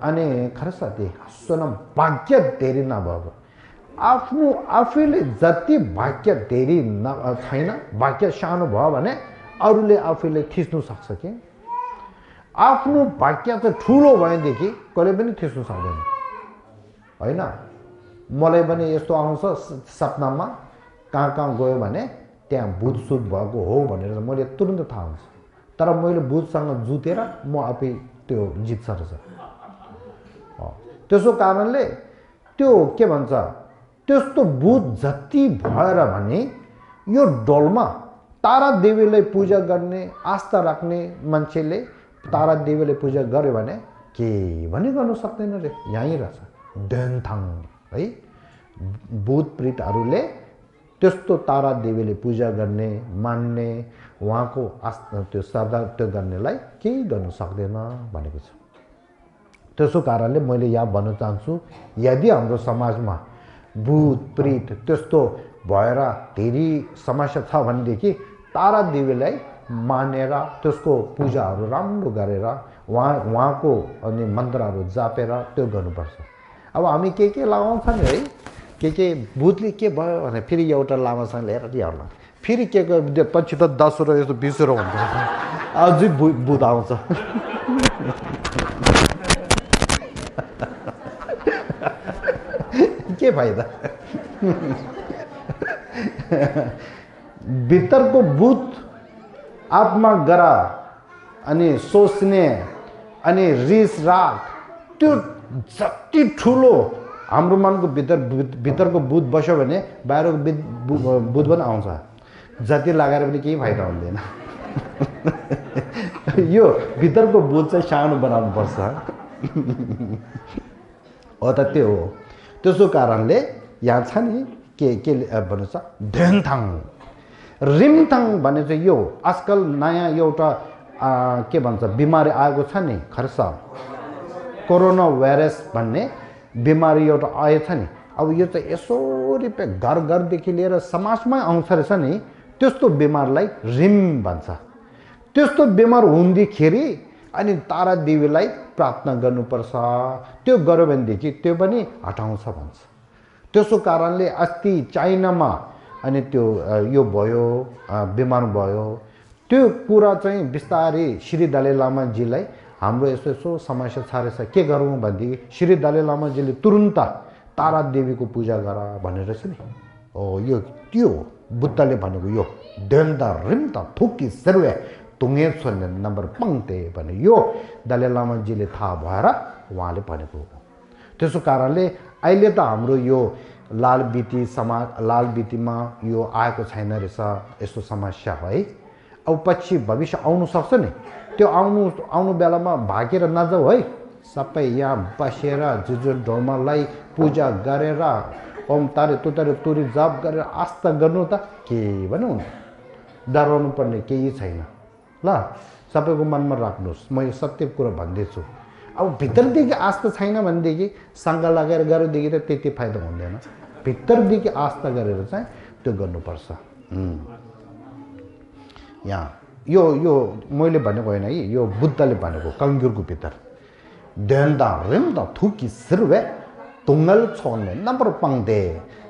अनि खरस साथी सोनम भाग्य धेरै नभएको आफ्नो आफैले जति भाग्य धेरै छैन भाग्य सानो भयो भने अरूले आफैले थिच्नु सक्छ के आफ्नो भाग्य चाहिँ ठुलो भएदेखि कहिले पनि थिच्नु सक्दैन होइन मलाई पनि यस्तो आउँछ सपनामा कहाँ गयो भने त्यहाँ भूत सुत भएको हो भनेर मैले तुरुन्त थाहा हुन्छ तर मैले भूतसँग जुतेर म आफै त्यो जित्छ रहेछ त्यसो कारणले त्यो के भन्छ त्यस्तो भूत जति भएर भने यो डोलमा तारा देवीलाई पूजा गर्ने आस्था राख्ने मान्छेले तारा देवीलाई पूजा गर्यो भने के पनि गर्नु सक्दैन रे यहीँ रहेछ देनथाङ है भूत प्रेतहरूले त्यस्तो तारा देवीले पूजा गर्ने मान्ने उहाँको आस्था त्यो श्रद्धा त्यो गर्नेलाई केही गर्नु सक्दैन भनेको छ त्यसो कारणले मैले यहाँ भन्न चाहन्छु यदि हाम्रो समाजमा भूत प्रेत त्यस्तो भएर धेरै समस्या छ भनेदेखि तारा देवीलाई मानेर त्यसको पूजाहरू राम्रो गरेर उहाँको अनि मन्त्रहरू जापेर त्यो गर्नुपर्छ अब हामी के लगाउँछ नि है के भूतले के भयो भने फेरि एउटा लामासँग लिएर ल्याउला फेरि के पछि त 10 र यस्तो 20 र हुन्छ अझै भूत आउँछ के फाइदा भित्रको भूत आत्मा गरा अनि सोच्ने अनि रिस राग त्यो जति ठुलो हाम्रो मनको भित्रको भूत बस्यो भने बाहिरको भूत पनि आउँछ जति लगाएर पनि केही फाइदा हुँदैन यो भित्रको भूत चाहिँ सानो बनाउनु पर्छ हो त त्यो हो त्यसो कारणले यहाँ छ नि के भन्नु छ धेनथाङ रिमथाङ भने चाहिँ यो आजकल नयाँ एउटा के भन्छ बिमारी आएको छ नि खर्च कोरोना भाइरस भन्ने बिमारी एउटा आएछ नि अब यो चाहिँ यसरी घरदेखि लिएर समाजमै आउँछ रहेछ नि त्यस्तो बिमारलाई रिम भन्छ त्यस्तो बिमार हुँदाखेरि अनि तारा देवीलाई प्रार्थना गर्नुपर्छ त्यो गर्यो भनेदेखि त्यो पनि हटाउँछ भन्छ त्यसो कारणले अस्ति चाइनामा अनि त्यो यो भयो बिमार भयो त्यो कुरा चाहिँ बिस्तारै श्री दलाई लामाजीलाई हाम्रो यसो समस्या छ रहेछ के गरौँ भनेदेखि श्री दलाई लामाजीले तुरुन्त तारा देवीको पूजा गर भनेर छ नि हो यो त्यो बुद्धले भनेको यो देन्दा रिम्ता थुकी सर्वे तुङ्गे छोड्ने नम्बर पङ्क्ते भने यो दलाई लामाजीले थाहा भएर उहाँले भनेको हो। त्यसो कारणले अहिले त हाम्रो यो लाल बितीमा यो आएको छैन रहेछ यस्तो समस्या है। अब पछि भविष्य आउनु सक्छ नि, त्यो आउनु बेलामा भागेर नजाऊ है। सबै यहाँ बसेर जुजुन ढोमालाई पूजा गरेर ओम तारे तुतारे तुरी जप गरेर आस्था गर्नु त के पनि हुन्न, डराउनु पर्ने केही छैन ल। सबैको मनमा राख्नुहोस्, म यो सत्य कुरा भन्दैछु। अब भित्रदेखि आस्था छैन भनेदेखि सङ्घ लगाएर गरेदेखि त त्यति फाइदा हुँदैन। भित्रदेखि आस्था गरेर चाहिँ त्यो गर्नुपर्छ। यहाँ यो मैले भनेको होइन है, यो बुद्धले भनेको कङ्ग्युरको भित्र ध्यानदा रेमदा थुकी सिर्वे तुङ्गल छोड्ने नम्बर पङ्दे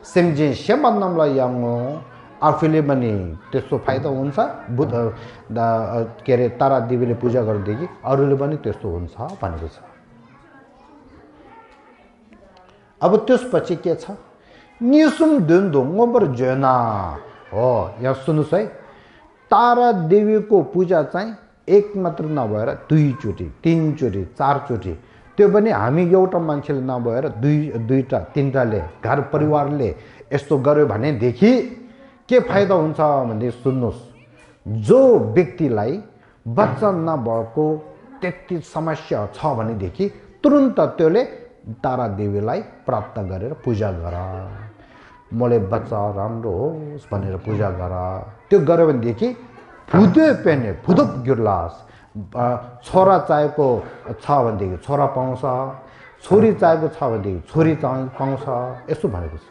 सेम्जे सेबन्नमलाई याङ्गो आफूले पनि त्यस्तो फाइदा हुन्छ। बुद्ध के अरे तारा देवीले पूजा गरेदेखि अरूले पनि त्यस्तो हुन्छ भनेको छ। अब त्यसपछि के छ, निसुम दुन्दो गोबर जेना हो। यहाँ सुन्नुहोस् है, तारा देवीको पूजा चाहिँ एक मात्र नभएर 2 चोटि 3 चोटि 4 चोटि, त्यो पनि हामी एउटा मान्छेले नभएर 2टा 3टाले घर परिवारले यस्तो गर्यो भनेदेखि के फाइदा हुन्छ भने सुन्नुहोस्, जो व्यक्तिलाई बच्चा नभएको त्यति समस्या छ भनेदेखि तुरुन्त त्यसले तारा देवीलाई प्राप्त गरेर पूजा गर, मलाई बच्चा राम्रो होस् भनेर पूजा गर। त्यो गर्यो भनेदेखि फुदे पेने फुदुप गिर्लास, छोरा चाहिएको छ भनेदेखि छोरा पाउँछ, छोरी चाहिएको छ भनेदेखि छोरी पाउँछ, यस्तो भनेको छ।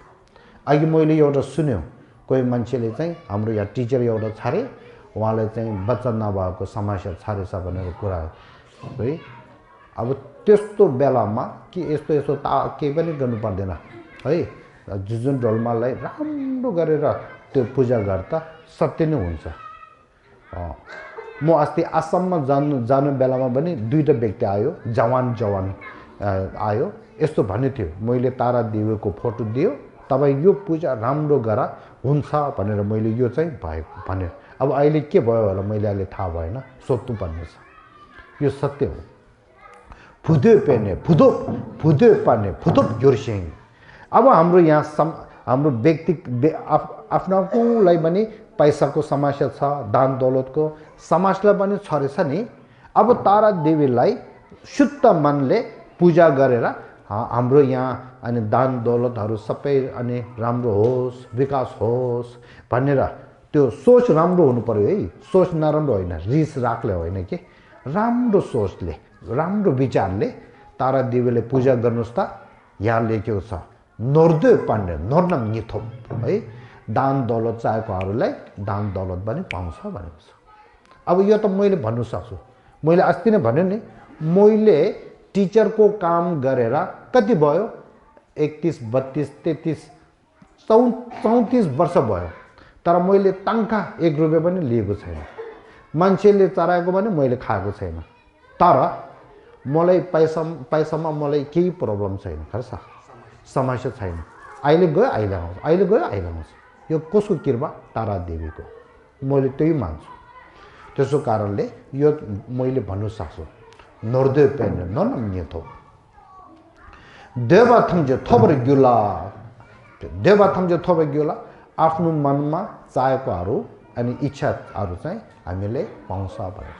अघि मैले एउटा सुन्यो, कोही मान्छेले चाहिँ हाम्रो यहाँ टिचर एउटा छारे, उहाँलाई चाहिँ बच्चा नभएको समस्या छारेछ भनेर कुरा है। अब त्यस्तो बेलामा कि यस्तो केही पनि गर्नु पर्दैन है। जुन ढोलमालाई राम्रो गरेर त्यो पूजा गर्दा सत्य नै हुन्छ। म अस्ति आसाममा जानु बेलामा पनि 2टा व्यक्ति आयो, जवान आयो। यस्तो भन्ने थियो, मैले तारा देवीको फोटो दियो, तपाईँ यो पूजा राम्रो गर हुन्छ भनेर मैले यो चाहिँ भने। अब अहिले के भयो होला मैले अहिले थाहा भएन, सोध्नु पर्ने छ। यो सत्य हो। फुदे पेने फुदे पाने फुदुप जोरसिङ। अब हाम्रो यहाँ हाम्रो व्यक्ति आफ्नोलाई पनि पैसाको समस्या छ, दान दौलतको समाजलाई पनि छरेछ नि। अब तारा देवीलाई शुद्ध मनले पूजा गरेर हाम्रो यहाँ अनि दान दौलतहरू सबै अनि राम्रो होस्, विकास होस् भनेर त्यो सोच राम्रो हुनु पर्यो है। सोच नराम्रो होइन, रिस रागले होइन कि राम्रो सोचले राम्रो विचारले तारा देवीले पूजा गर्नुहोस् त। यहाँ लेखेको छ नर्दे पाण्डे नर्नम निथो है, दान दौलत चाहेकोहरूलाई दान दौलत पनि पाउँछ भनेको छ। अब यो त मैले भन्नु सक्छु, मैले अस्ति नै भने नि, मैले टिचरको काम गरेर कति भयो 31 32 33 34 वर्ष भयो, तर मैले तङ्खा 1 रुपियाँ पनि लिएको छैन। मान्छेले चराएको पनि मैले खाएको छैन। तर मलाई पैसामा मलाई केही प्रब्लम छैन, खर्च समस्या छैन। अहिले गयो अहिले आउँछ, अहिले गयो अहिले आउँछ। यो कसको कृपा? तारा देवीको। मैले त्यही मान्छु। त्यसो कारणले यो मैले भन्नु सक्छु, नर्दे पेन ननम्य थो देवाथम जे थोबर ग्युला, देवाथम जे थोबर ग्युला आफ्नो मनमा चाहेकोहरू अनि इच्छाहरू चाहिँ हामीले पाउँछ भने।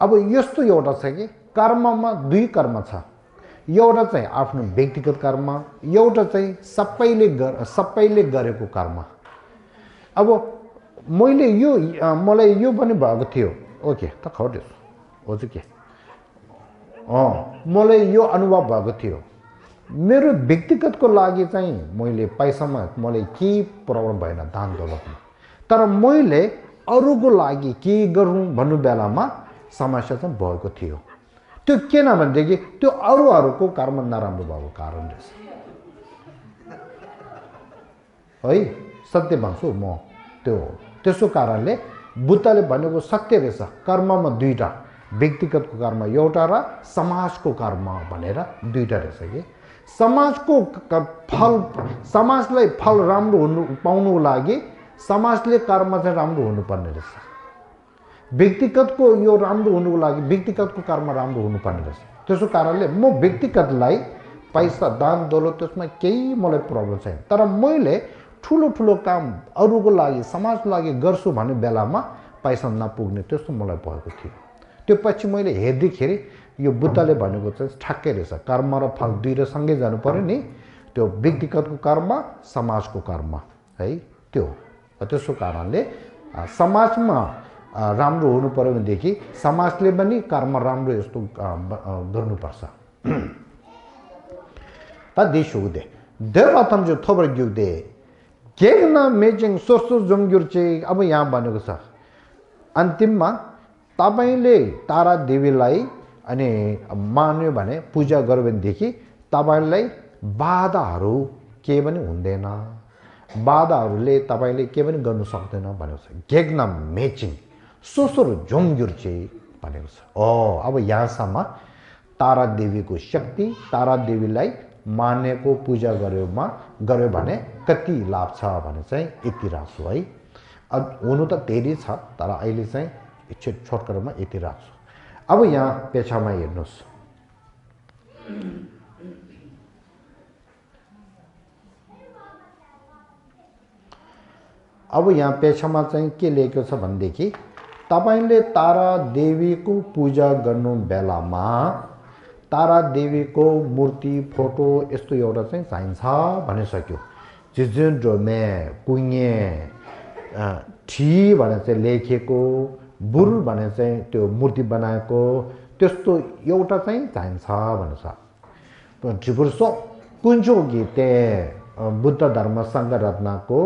अब यस्तो एउटा छ कि कर्ममा 2 कर्म छ, एउटा चाहिँ आफ्नो व्यक्तिगत कर्म, एउटा चाहिँ सबैले गरेको कर्म। अब मलाई यो पनि भएको थियो, ओके त खट्यो हो चाहिँ के मलाई यो अनुभव भएको थियो। मेरो व्यक्तिगतको लागि चाहिँ मैले पैसामा मलाई केही प्रब्लम भएन दान दौलतमा, तर मैले अरूको लागि के गरौँ भन्नु बेलामा समस्या चाहिँ भएको थियो। त्यो किन भनेदेखि त्यो अरूहरूको कर्म नराम्रो भएको कारण रहेछ है। सत्य भन्छु म, त्यसो कारणले बुद्धले भनेको सत्य रहेछ। कर्ममा 2टा, व्यक्तिगतको कर्म एउटा र समाजको कर्म भनेर 2टा रहेछ कि। समाजको फल, समाजलाई फल राम्रो पाउनुको लागि समाजले कर्म चाहिँ राम्रो हुनुपर्ने रहेछ। व्यक्तिगतको यो राम्रो हुनुको लागि व्यक्तिगतको कर्म राम्रो हुनुपर्ने रहेछ त्यसो कारणले म व्यक्तिगतलाई पैसा दान दौलत त्यसमा केही मलाई प्रब्लम छैन तर मैले ठुलो ठुलो काम अरूको लागि समाजको लागि गर्छु भन्ने बेलामा पैसा नपुग्ने त्यस्तो मलाई भएको थियो त्यो पछि मैले हेर्दाखेरि यो बुद्धले भनेको चाहिँ ठ्याक्कै रहेछ कर्म र फल दुई र सँगै जानु पर्यो नि त्यो व्यक्तिगतको कर्म समाजको कर्म है त्यो त्यसो कारणले समाजमा राम्रो हुनु पर्यो भनेदेखि समाजले पनि कर्म राम्रो यस्तो गर्नुपर्छ ता देशुदे देवातम जो थोबर ग्युदे केगना मेजिङ सोर्सो जङ्ग्युर्चे अब यहाँ भनेको छ अन्तिममा तपाईले तारा देवीलाई अनि मान्यो भने पूजा गर्यो भनेदेखि तपाईलाई बाधाहरू के पनि हुँदैन बाधाहरूले तपाईले के पनि गर्न सक्दैन भनेको छ गेग्ना मेचिङ सोसोर जोङ्ग्युर्चे भनेको छ अब यहाँसम्म तारा देवीको शक्ति तारा देवीलाई मानेको पूजा गर्यो भने कति लाभ छ भने चाहिँ यति राख्छु है हुनु त धेरै छ तर अहिले चाहिँ छोटकरमा यति राख्छु अब यहाँ पेछामा हेर्नुहोस् अब यहाँ पेछामा चाहिँ के लेखेको छ भनेदेखि तपाईले तारा देवीको पूजा गर्नु बेलामा तारा देवीको मूर्ति फोटो यस्तो एउटा चाहिँ चाहिन्छ भनिसक्यो जिजुन ड्रोमे कुइए ठी भने चाहिँ लेखेको बुल भने चाहिँ त्यो मूर्ति बनाएको त्यस्तो एउटा चाहिँ चाहिन्छ भन्छ त्रिपुरसो कुन्चो गीते बुद्ध धर्म संघ रत्नको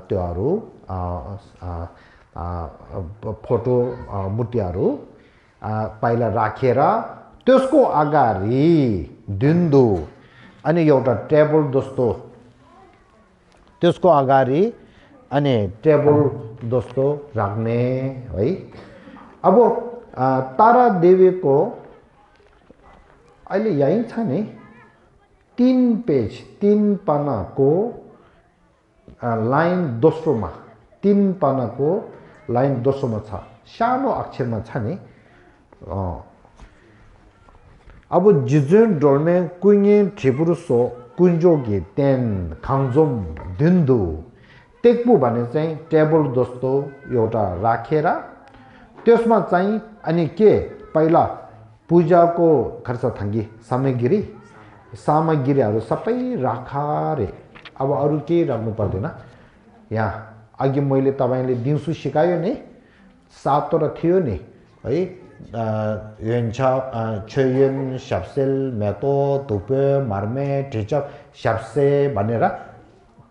त्योहरू फोटो मूर्तिहरू पहिला राखेर त्यसको अगाडि दिन्दु अनि एउटा टेबल जस्तो त्यसको अगाडि अनि टेबल जस्तो राख्ने है अब तारा देवीको अहिले यही छ नि 3 पेज 3 पानाको लाइन दोस्रोमा 3 पानाको लाइन दोस्रोमा छ सानो अक्षरमा छ नि अब जिजुन डोल्मे कुइए त्रिपुरसो कुन्जोगी तेन खाङजोम दिन्दु टेक्पु भने चाहिँ टेबल जस्तो एउटा राखेर त्यसमा चाहिँ अनि के पहिला पूजाको खर्च थाङ्गी सामग्रीहरू सबै राखारे अब अरू केही राख्नु पर्दैन यहाँ अघि मैले तपाईले दिउँसो सिकायो नि 7 वटा थियो नि है 연차 최연 샵셀 메토 도페 마르메 ट्रिचप 샵세 भनेर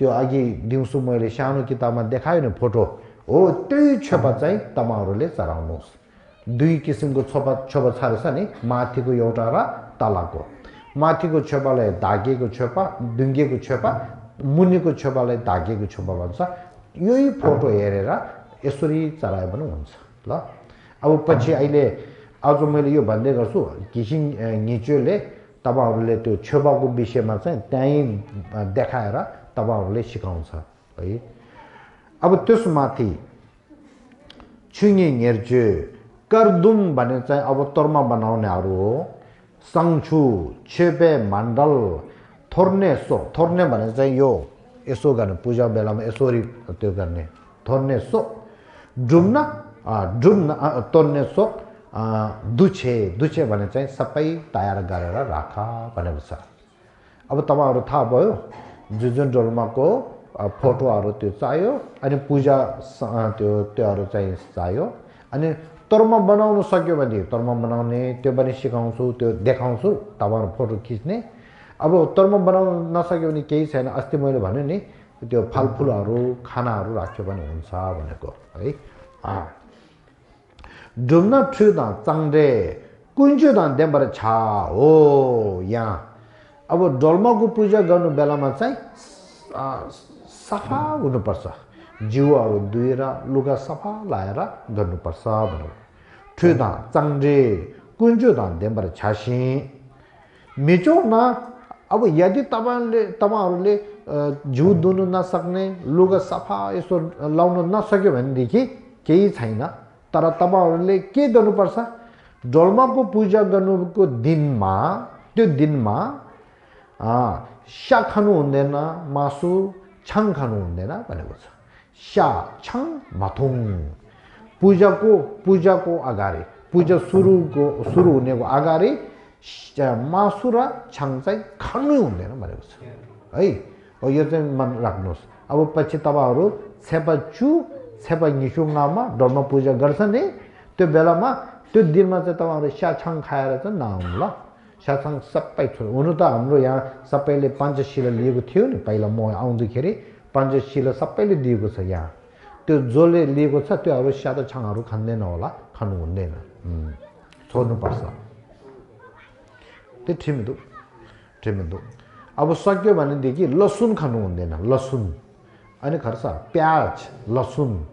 त्यो अघि दिउँसो मैले सानो किताबमा देखायो नि फोटो हो त्यही छेपा चाहिँ तपाईहरुले चढाउनुहोस् दुई किसिमको छेपा छारेछ नि माथिको एउटा र तलको माथिको छेपालाई धागेको छेपा दुङ्गेको छेपा मुनिको छेपालाई धागेको छेपा भन्छ यही फोटो हेरेर यसरी चढाए पनि हुन्छ ल अब पछि अहिले आज मैले यो भन्दै गर्छु किसिम निचोले तपाईहरुले त्यो छेपाको विषयमा चाहिँ त्यही देखाएर तपाईहरुले सिकाउँछ है अब त्यसमाथि छुङे नेर्जे करदुम भने चाहिँ अब तर्मा बनाउनेहरु हो संछु छेपे मण्डल थोर्ने भने चाहिँ यो यसो गर्ने पूजा बेलामा यसोरी त्यो गर्ने थोर्ने सो ड्रुम्ना तोर्ने सो दुछे भने चाहिँ सबै तयार गरेर राखा भनेको छ अब तपाईहरु थाहा भयो जुजुन डोल्माको फोटोहरु त्यो चाहियो अनि पूजा त्योहरु चाहिँ चाहियो अनि तर्मा बनाउन सक्यो भने तर्मा बनाउने त्यो पनि सिकाउँछु त्यो देखाउँछु तपाईहरु फोटो खिच्ने अब तर्मा बनाउन नसक्यो भने केही छैन अस्ति मैले भने नि त्यो फलफुलहरु खानाहरु राख्यो भने हुन्छ भनेको है जुम्ना ट्रुदा चाङरे कुन्जुदान देबर छा हो यहाँ अब डोल्माको पूजा गर्नु बेलामा चाहिँ सफा हुनुपर्छ जिउहरु धुएर लुगा सफा लाएर गर्नुपर्छ भनेको ट्रुदा चाङरे कुन्जुदान देबर छासी मिचोना अब यदि तपाईहरुले जिउ धुनु नसक्ने लुगा सफा यसो लाउन नसक्यो भनेदेखि केही छैन तर तपाईहरुले के गर्नुपर्छ डोल्माको पूजा गर्नुको दिनमा त्यो दिनमा शा खानु हुँदैन मासु छाङ खानु हुँदैन भनेको छ शा छाङ माथुङ पूजाको अगाडि पूजा सुरु हुनेको अगाडि मासु र छाङ चाहिँ खानु हुँदैन भनेको छ है यो चाहिँ मन राख्नुहोस् अब पछि तपाईहरु छेपा निशुङमा डोल्मा पूजा गर्छ नि त्यो बेलामा त्यो दिनमा चाहिँ तपाईहरु शा छाङ खाएर चाहिँ नआउनु ल साथसाङ सबै छोड्नु हुनु त हाम्रो यहाँ सबैले पञ्चशीला लिएको थियो नि पहिला म आउँदाखेरि पञ्चशीला सबैले दिएको छ यहाँ त्यो जसले लिएको छ त्योहरू सादा छाङहरू खाँदैन होला खानु हुँदैन छोड्नुपर्छ त्यो ठिमिदो अब सक्यो भनेदेखि लसुन खानु हुँदैन लसुन अनि खर्च प्याज लसुन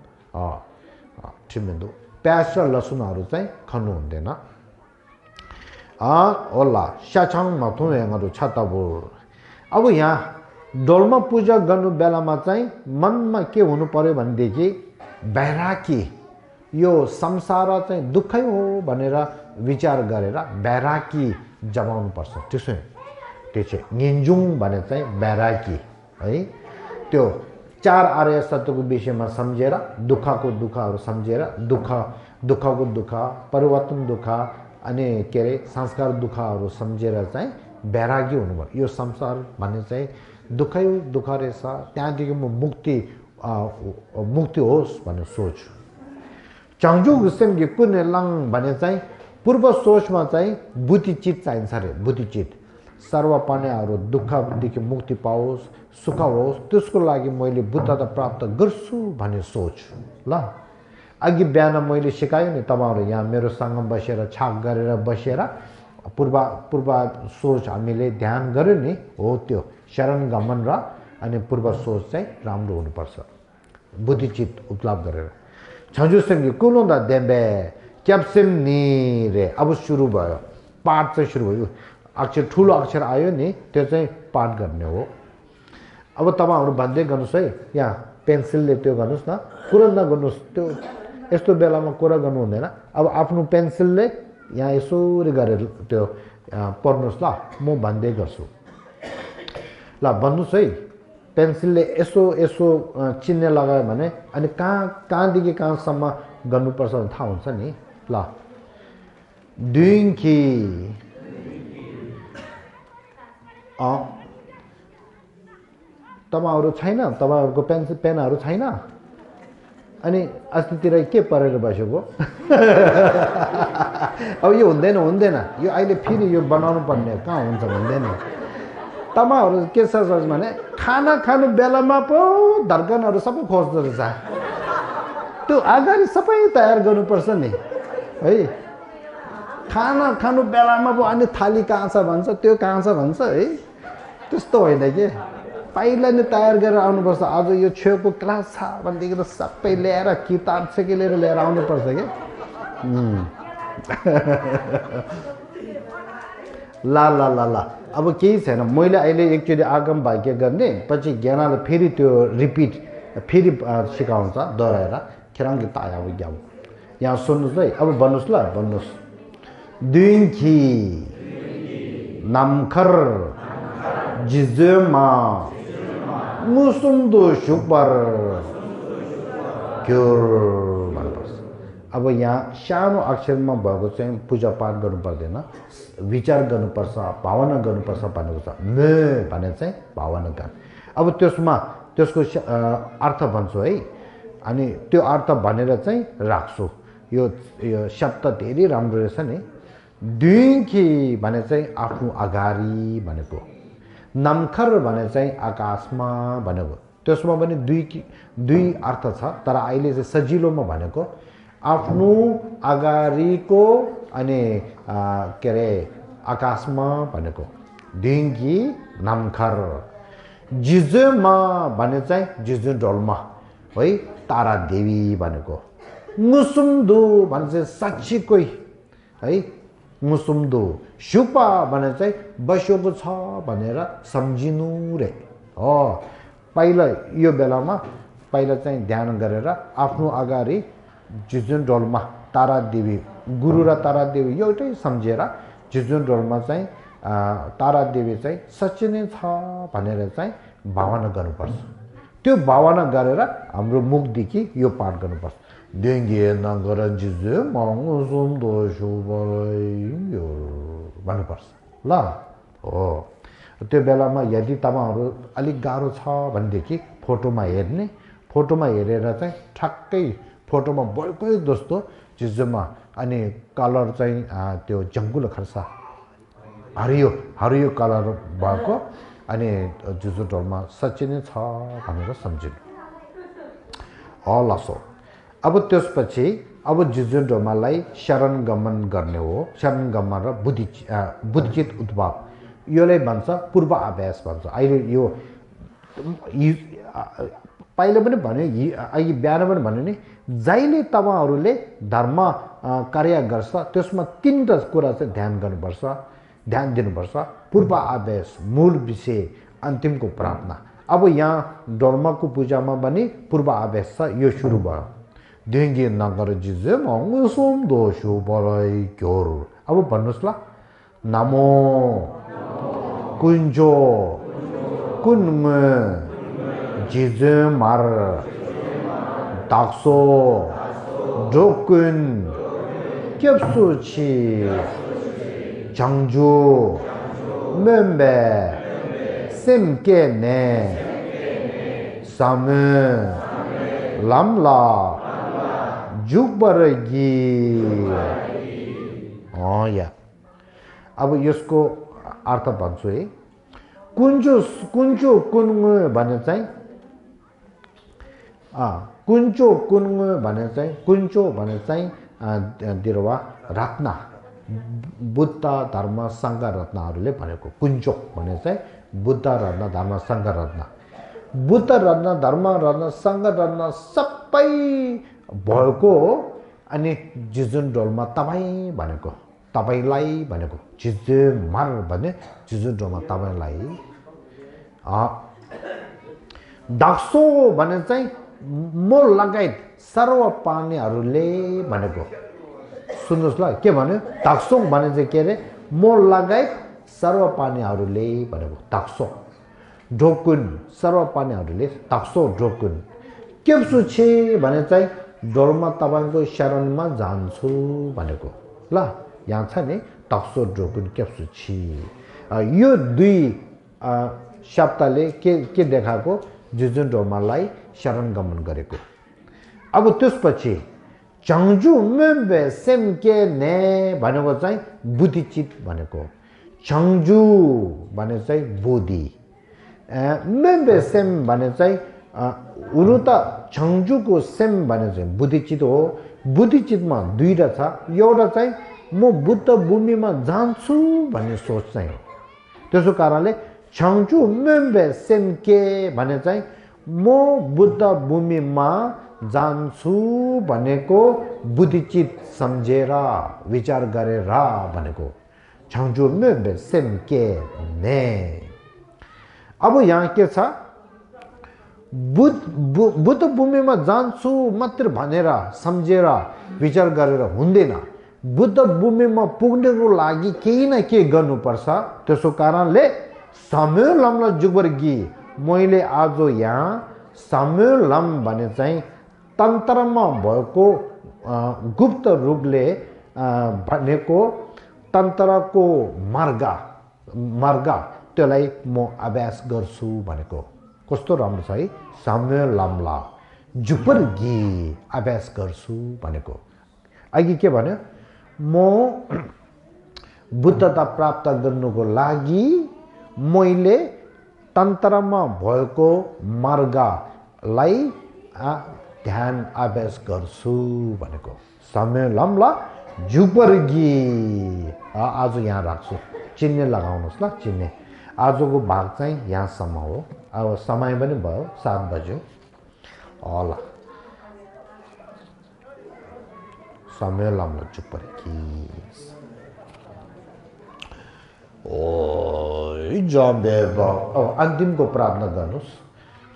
ठिमिदो प्याज र लसुनहरू चाहिँ खानु हुँदैन होला शाछाङ माथुङहरू छताबुर अब यहाँ डोल्मा पूजा गर्नु बेलामा चाहिँ मनमा के हुनु पर्यो भनेदेखि बैराकी यो संसार चाहिँ दुःखै हो भनेर विचार गरेर बैराकी जमाउनु पर्छ त्यसै निन्जुङ भने चाहिँ बैराकी है त्यो चार आर्य सत्यको विषयमा सम्झेर दुःखको दुःखहरू सम्झेर दुःखको दुःख परिवर्तन दुःख अनि के अरे संस्कार दुःखहरू सम्झेर चाहिँ बैरागी हुनुपर्छ यो संसार भन्ने चाहिँ दुःख रहेछ त्यहाँदेखि म मुक्ति होस् भन्ने सोच चाङजु गुसेमगी पुण्यलाङ भने चाहिँ पूर्व सोचमा चाहिँ बुद्धिचित चाहिन्छ रे बुद्धिचित सर्वपन्यहरू दुःखदेखि मुक्ति पाओस् सुख होस् त्यसको लागि मैले बुद्धता प्राप्त गर्छु भन्ने सोच ल अघि बिहान मैले सिकाएँ नि तपाईहरु यहाँ मेरो सँग बसेर छाक गरेर बसेर पूर्व सोच हामीले ध्यान गर्यो नि हो त्यो शरण गमन र अनि पूर्व सोच चाहिँ राम्रो हुनुपर्छ बुद्धिचित उपलब्ध गरेर छजुसँगै कुलुन्दा देबे क्याप्सिम नि रे अब सुरु भयो पाठ चाहिँ सुरु भयो अक्षर ठुलो अक्षर आयो नि त्यो चाहिँ पाठ गर्ने हो अब तपाईहरु भन्दै गर्नुस् है यहाँ पेन्सिलले त्यो गर्नुस् न कुरा नगर्नुस् त्यो यस्तो बेलामा कुरा गर्नु हुँदैन अब आफ्नो पेन्सिलले यहाँ यसरी गरेर त्यो पढ्नुस् ल म भन्दै गर्छु ल भन्नुस् है पेन्सिलले यसो चिन्ह लगायो भने अनि कहाँदेखि कहाँसम्म गर्नुपर्छ भने थाहा हुन्छ नि ल दुइङकी तपाईहरु छैन तपाईहरुको पेनहरु छैन अनि अस्तितिर के परेर बसेको अब यो हुँदैन यो अहिले फेरि यो बनाउनु पर्ने कहाँ हुन्छ भन्दैन तपाईहरु के छ भने खाना खानु बेलामा पो धड्कनहरु सबै खोज्दो रहेछ त्यो अगाडि सबै तयार गर्नुपर्छ नि है खाना खानु बेलामा पो अनि थाली कहाँ छ भन्छ त्यो कहाँ छ भन्छ है त्यस्तो होइन के पहिला नै तयार गरेर आउनुपर्छ आज यो छेउको क्लास छ भनेदेखि त सबै ल्याएर किताब लिएर आउनुपर्छ के ला अब केही छैन मैले अहिले एकचोटि आगम भाग्य गर्ने पछि ज्ञानले फेरि त्यो रिपिट फेरि सिकाउँछ दोहोऱ्याएर खेराङ्गी ताया हो ग्याउ यहाँ सुन्नुहोस् है अब भन्नुहोस् ल भन्नुहोस् दुइङखी नामखर जिजेमा मुसुम्दो सुपर क्योर भन्नुपर्छ अब यहाँ सानो अक्षरमा भएको चाहिँ पूजा पाठ गर्नु पर्दैन विचार गर्नुपर्छ भावना गर्नुपर्छ भनेको छ मे भने चाहिँ भावना गर्न अब त्यसको अर्थ भन्छु है अनि त्यो अर्थ भनेर चाहिँ राख्छु यो शब्द धेरै राम्रो रहेछ नि दुइङखी भने चाहिँ आफ्नो अगाडि भनेको नमखर भने चाहिँ आकाशमा भनेको त्यसमा पनि दुई अर्थ छ तर अहिले चाहिँ सजिलोमा भनेको आफ्नो अगाडिको अनि के अरे आकाशमा भनेको दुइङखी नमखर जिजुमा भने चाहिँ जिजु डोल्मा है तारा देवी भनेको मुसुम्दो भने चाहिँ साक्षीकै है मुसुम्दो सुपा भने चाहिँ बसेको छ भनेर सम्झिनु रे हो पहिला यो बेलामा पहिला चाहिँ ध्यान गरेर आफ्नो अगाडि जुजुन डोलमा तारा देवी गुरु र तारा देवी एउटै सम्झेर जुजुन डोलमा चाहिँ तारा देवी चाहिँ साँच्चै नै छ भनेर चाहिँ भावना गर्नुपर्छ त्यो भावना गरेर हाम्रो मुखदेखि यो पाठ गर्नुपर्छ देङ्गे नगर जिजु मङ्गुसुम दोषु बरैयो भन्नुपर्छ ल हो त्यो बेलामा यदि तपाईँहरू अलिक गाह्रो छ भनेदेखि फोटोमा हेरेर चाहिँ ठ्याक्कै फोटोमा बल्कै जस्तो जिजुमा अनि कलर चाहिँ त्यो जङ्गुलो खर्सा हरियो कलर भएको अनि जुजु ढोलमा साँच्चै नै छ भनेर सम्झिनु हलासो अब त्यसपछि अब जुजु ढोलमालाई शरण गमन गर्ने हो शरण गमन र बुद्धिचित उद्भव योलाई भन्छ पूर्व अभ्यास भन्छ अहिले यो पहिले पनि भन्यो अघि बिहान पनि भन्यो नि जहिले तपाईँहरूले धर्म कार्य गर्छ त्यसमा तीनवटा कुरा चाहिँ ध्यान दिनुपर्छ पूर्व अभ्यास मूल विषय अन्तिमको प्रार्थना अब यहाँ डोल्माको पूजामा पनि पूर्व अभ्यास छ यो सुरु भयो देङ्गे नगर जिजे मङ्गुसुम दोषु बरै क्योर अब भन्नुहोस् ल नमो कुन्जो कुन्म जिजे मार दाक्सो ढोकुन केप्सुची 장주 멤베 셈케네 साम लामला जुबरगी या अब यसको अर्थ भन्छु है कुन्चो कुन्ग भने चाहिँ कुन्चो कुन्ग भने चाहिँ कुन्चो भने चाहिँ दिरवा रत्न बुद्ध धर्म संघ रत्नहरूले भनेको कुन्चो भने चाहिँ बुद्ध रत्न धर्म संघ रत्न बुद्ध रत्न धर्म रत्न संघ रत्न सबै भएको अनि जिजुन डोल्मा तपाईलाई भनेको जिजु मर भने जिजुन डोल्मा तपाईलाई दाक्सो भने चाहिँ मोल लगायत सर्व पानीहरूले भनेको सुन्नुहोस् ल के भन्यो दाक्सोङ भने चाहिँ के अरे मोल लगायत सर्व पानीहरूले भनेको दाक्सो ढोकुन सर्व पानीहरूले दाक्सो ढोकुन केप्सु छे भने चाहिँ डोल्मा तपाईँको शरणमा जान्छु भनेको ल यहाँ छ नि दाक्सो ढोकुन केप्सु छि यो दुई शब्दले के देखाएको जुजुन डोल्मालाई शरण गमन गरेको अब त्यसपछि चङ्जु मेम्बे सेमके ने भनेको चाहिँ बुद्धिचित भनेको चङ्जु भने चाहिँ बोधी मेम्बे सेम भने चाहिँ हुनु त चङ्जुको सेम भने चाहिँ बुद्धिचित हो बुद्धिचितमा दुईवटा छ एउटा चाहिँ म बुद्ध भूमिमा जान्छु भन्ने सोच चाहिँ हो त्यसो कारणले चङ्जु मेम्बे सेमके भने चाहिँ म बुद्ध भूमिमा जान्छु भनेको बुद्धिचित सम्झेर विचार गरेर भनेको छाङ्जु मेम्बे सेमके ने अब यहाँ के छ बुद्ध भूमिमा जान्छु मात्र भनेर सम्झेर विचार गरेर हुँदैन बुद्ध भूमिमा पुग्नको लागि केही न केही गर्नुपर्छ त्यसो कारणले साम्युलमला जुगवर्गी मैले आज यहाँ साम्युलम भने चाहिँ तन्त्रमा भएको गुप्त रूपले भनेको तन्त्रको मार्ग त्यसलाई म अभ्यास गर्छु भनेको कस्तो राम्रो छ है साम्युलमला जुगवर्गी अभ्यास गर्छु भनेको अघि के भन्यो म बुद्धता प्राप्त गर्नुको लागि मैले तन्त्रमा भएको मार्गलाई ध्यान अभ्यास गर्छु भनेको साम्युलमला जुगवर्गी आज यहाँ राख्छु चिन्ह लगाउनुहोस् ल चिन्ह आजको भाग चाहिँ यहाँसम्म हो अब समय पनि भयो 7 बज्यो होला साम्युलमला जुगवर्गी ओ जाम्बे बाउ अन्तिमको प्रार्थना गर्नुहोस्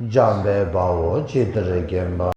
जाम्बे बाउ चित्र गेम्बा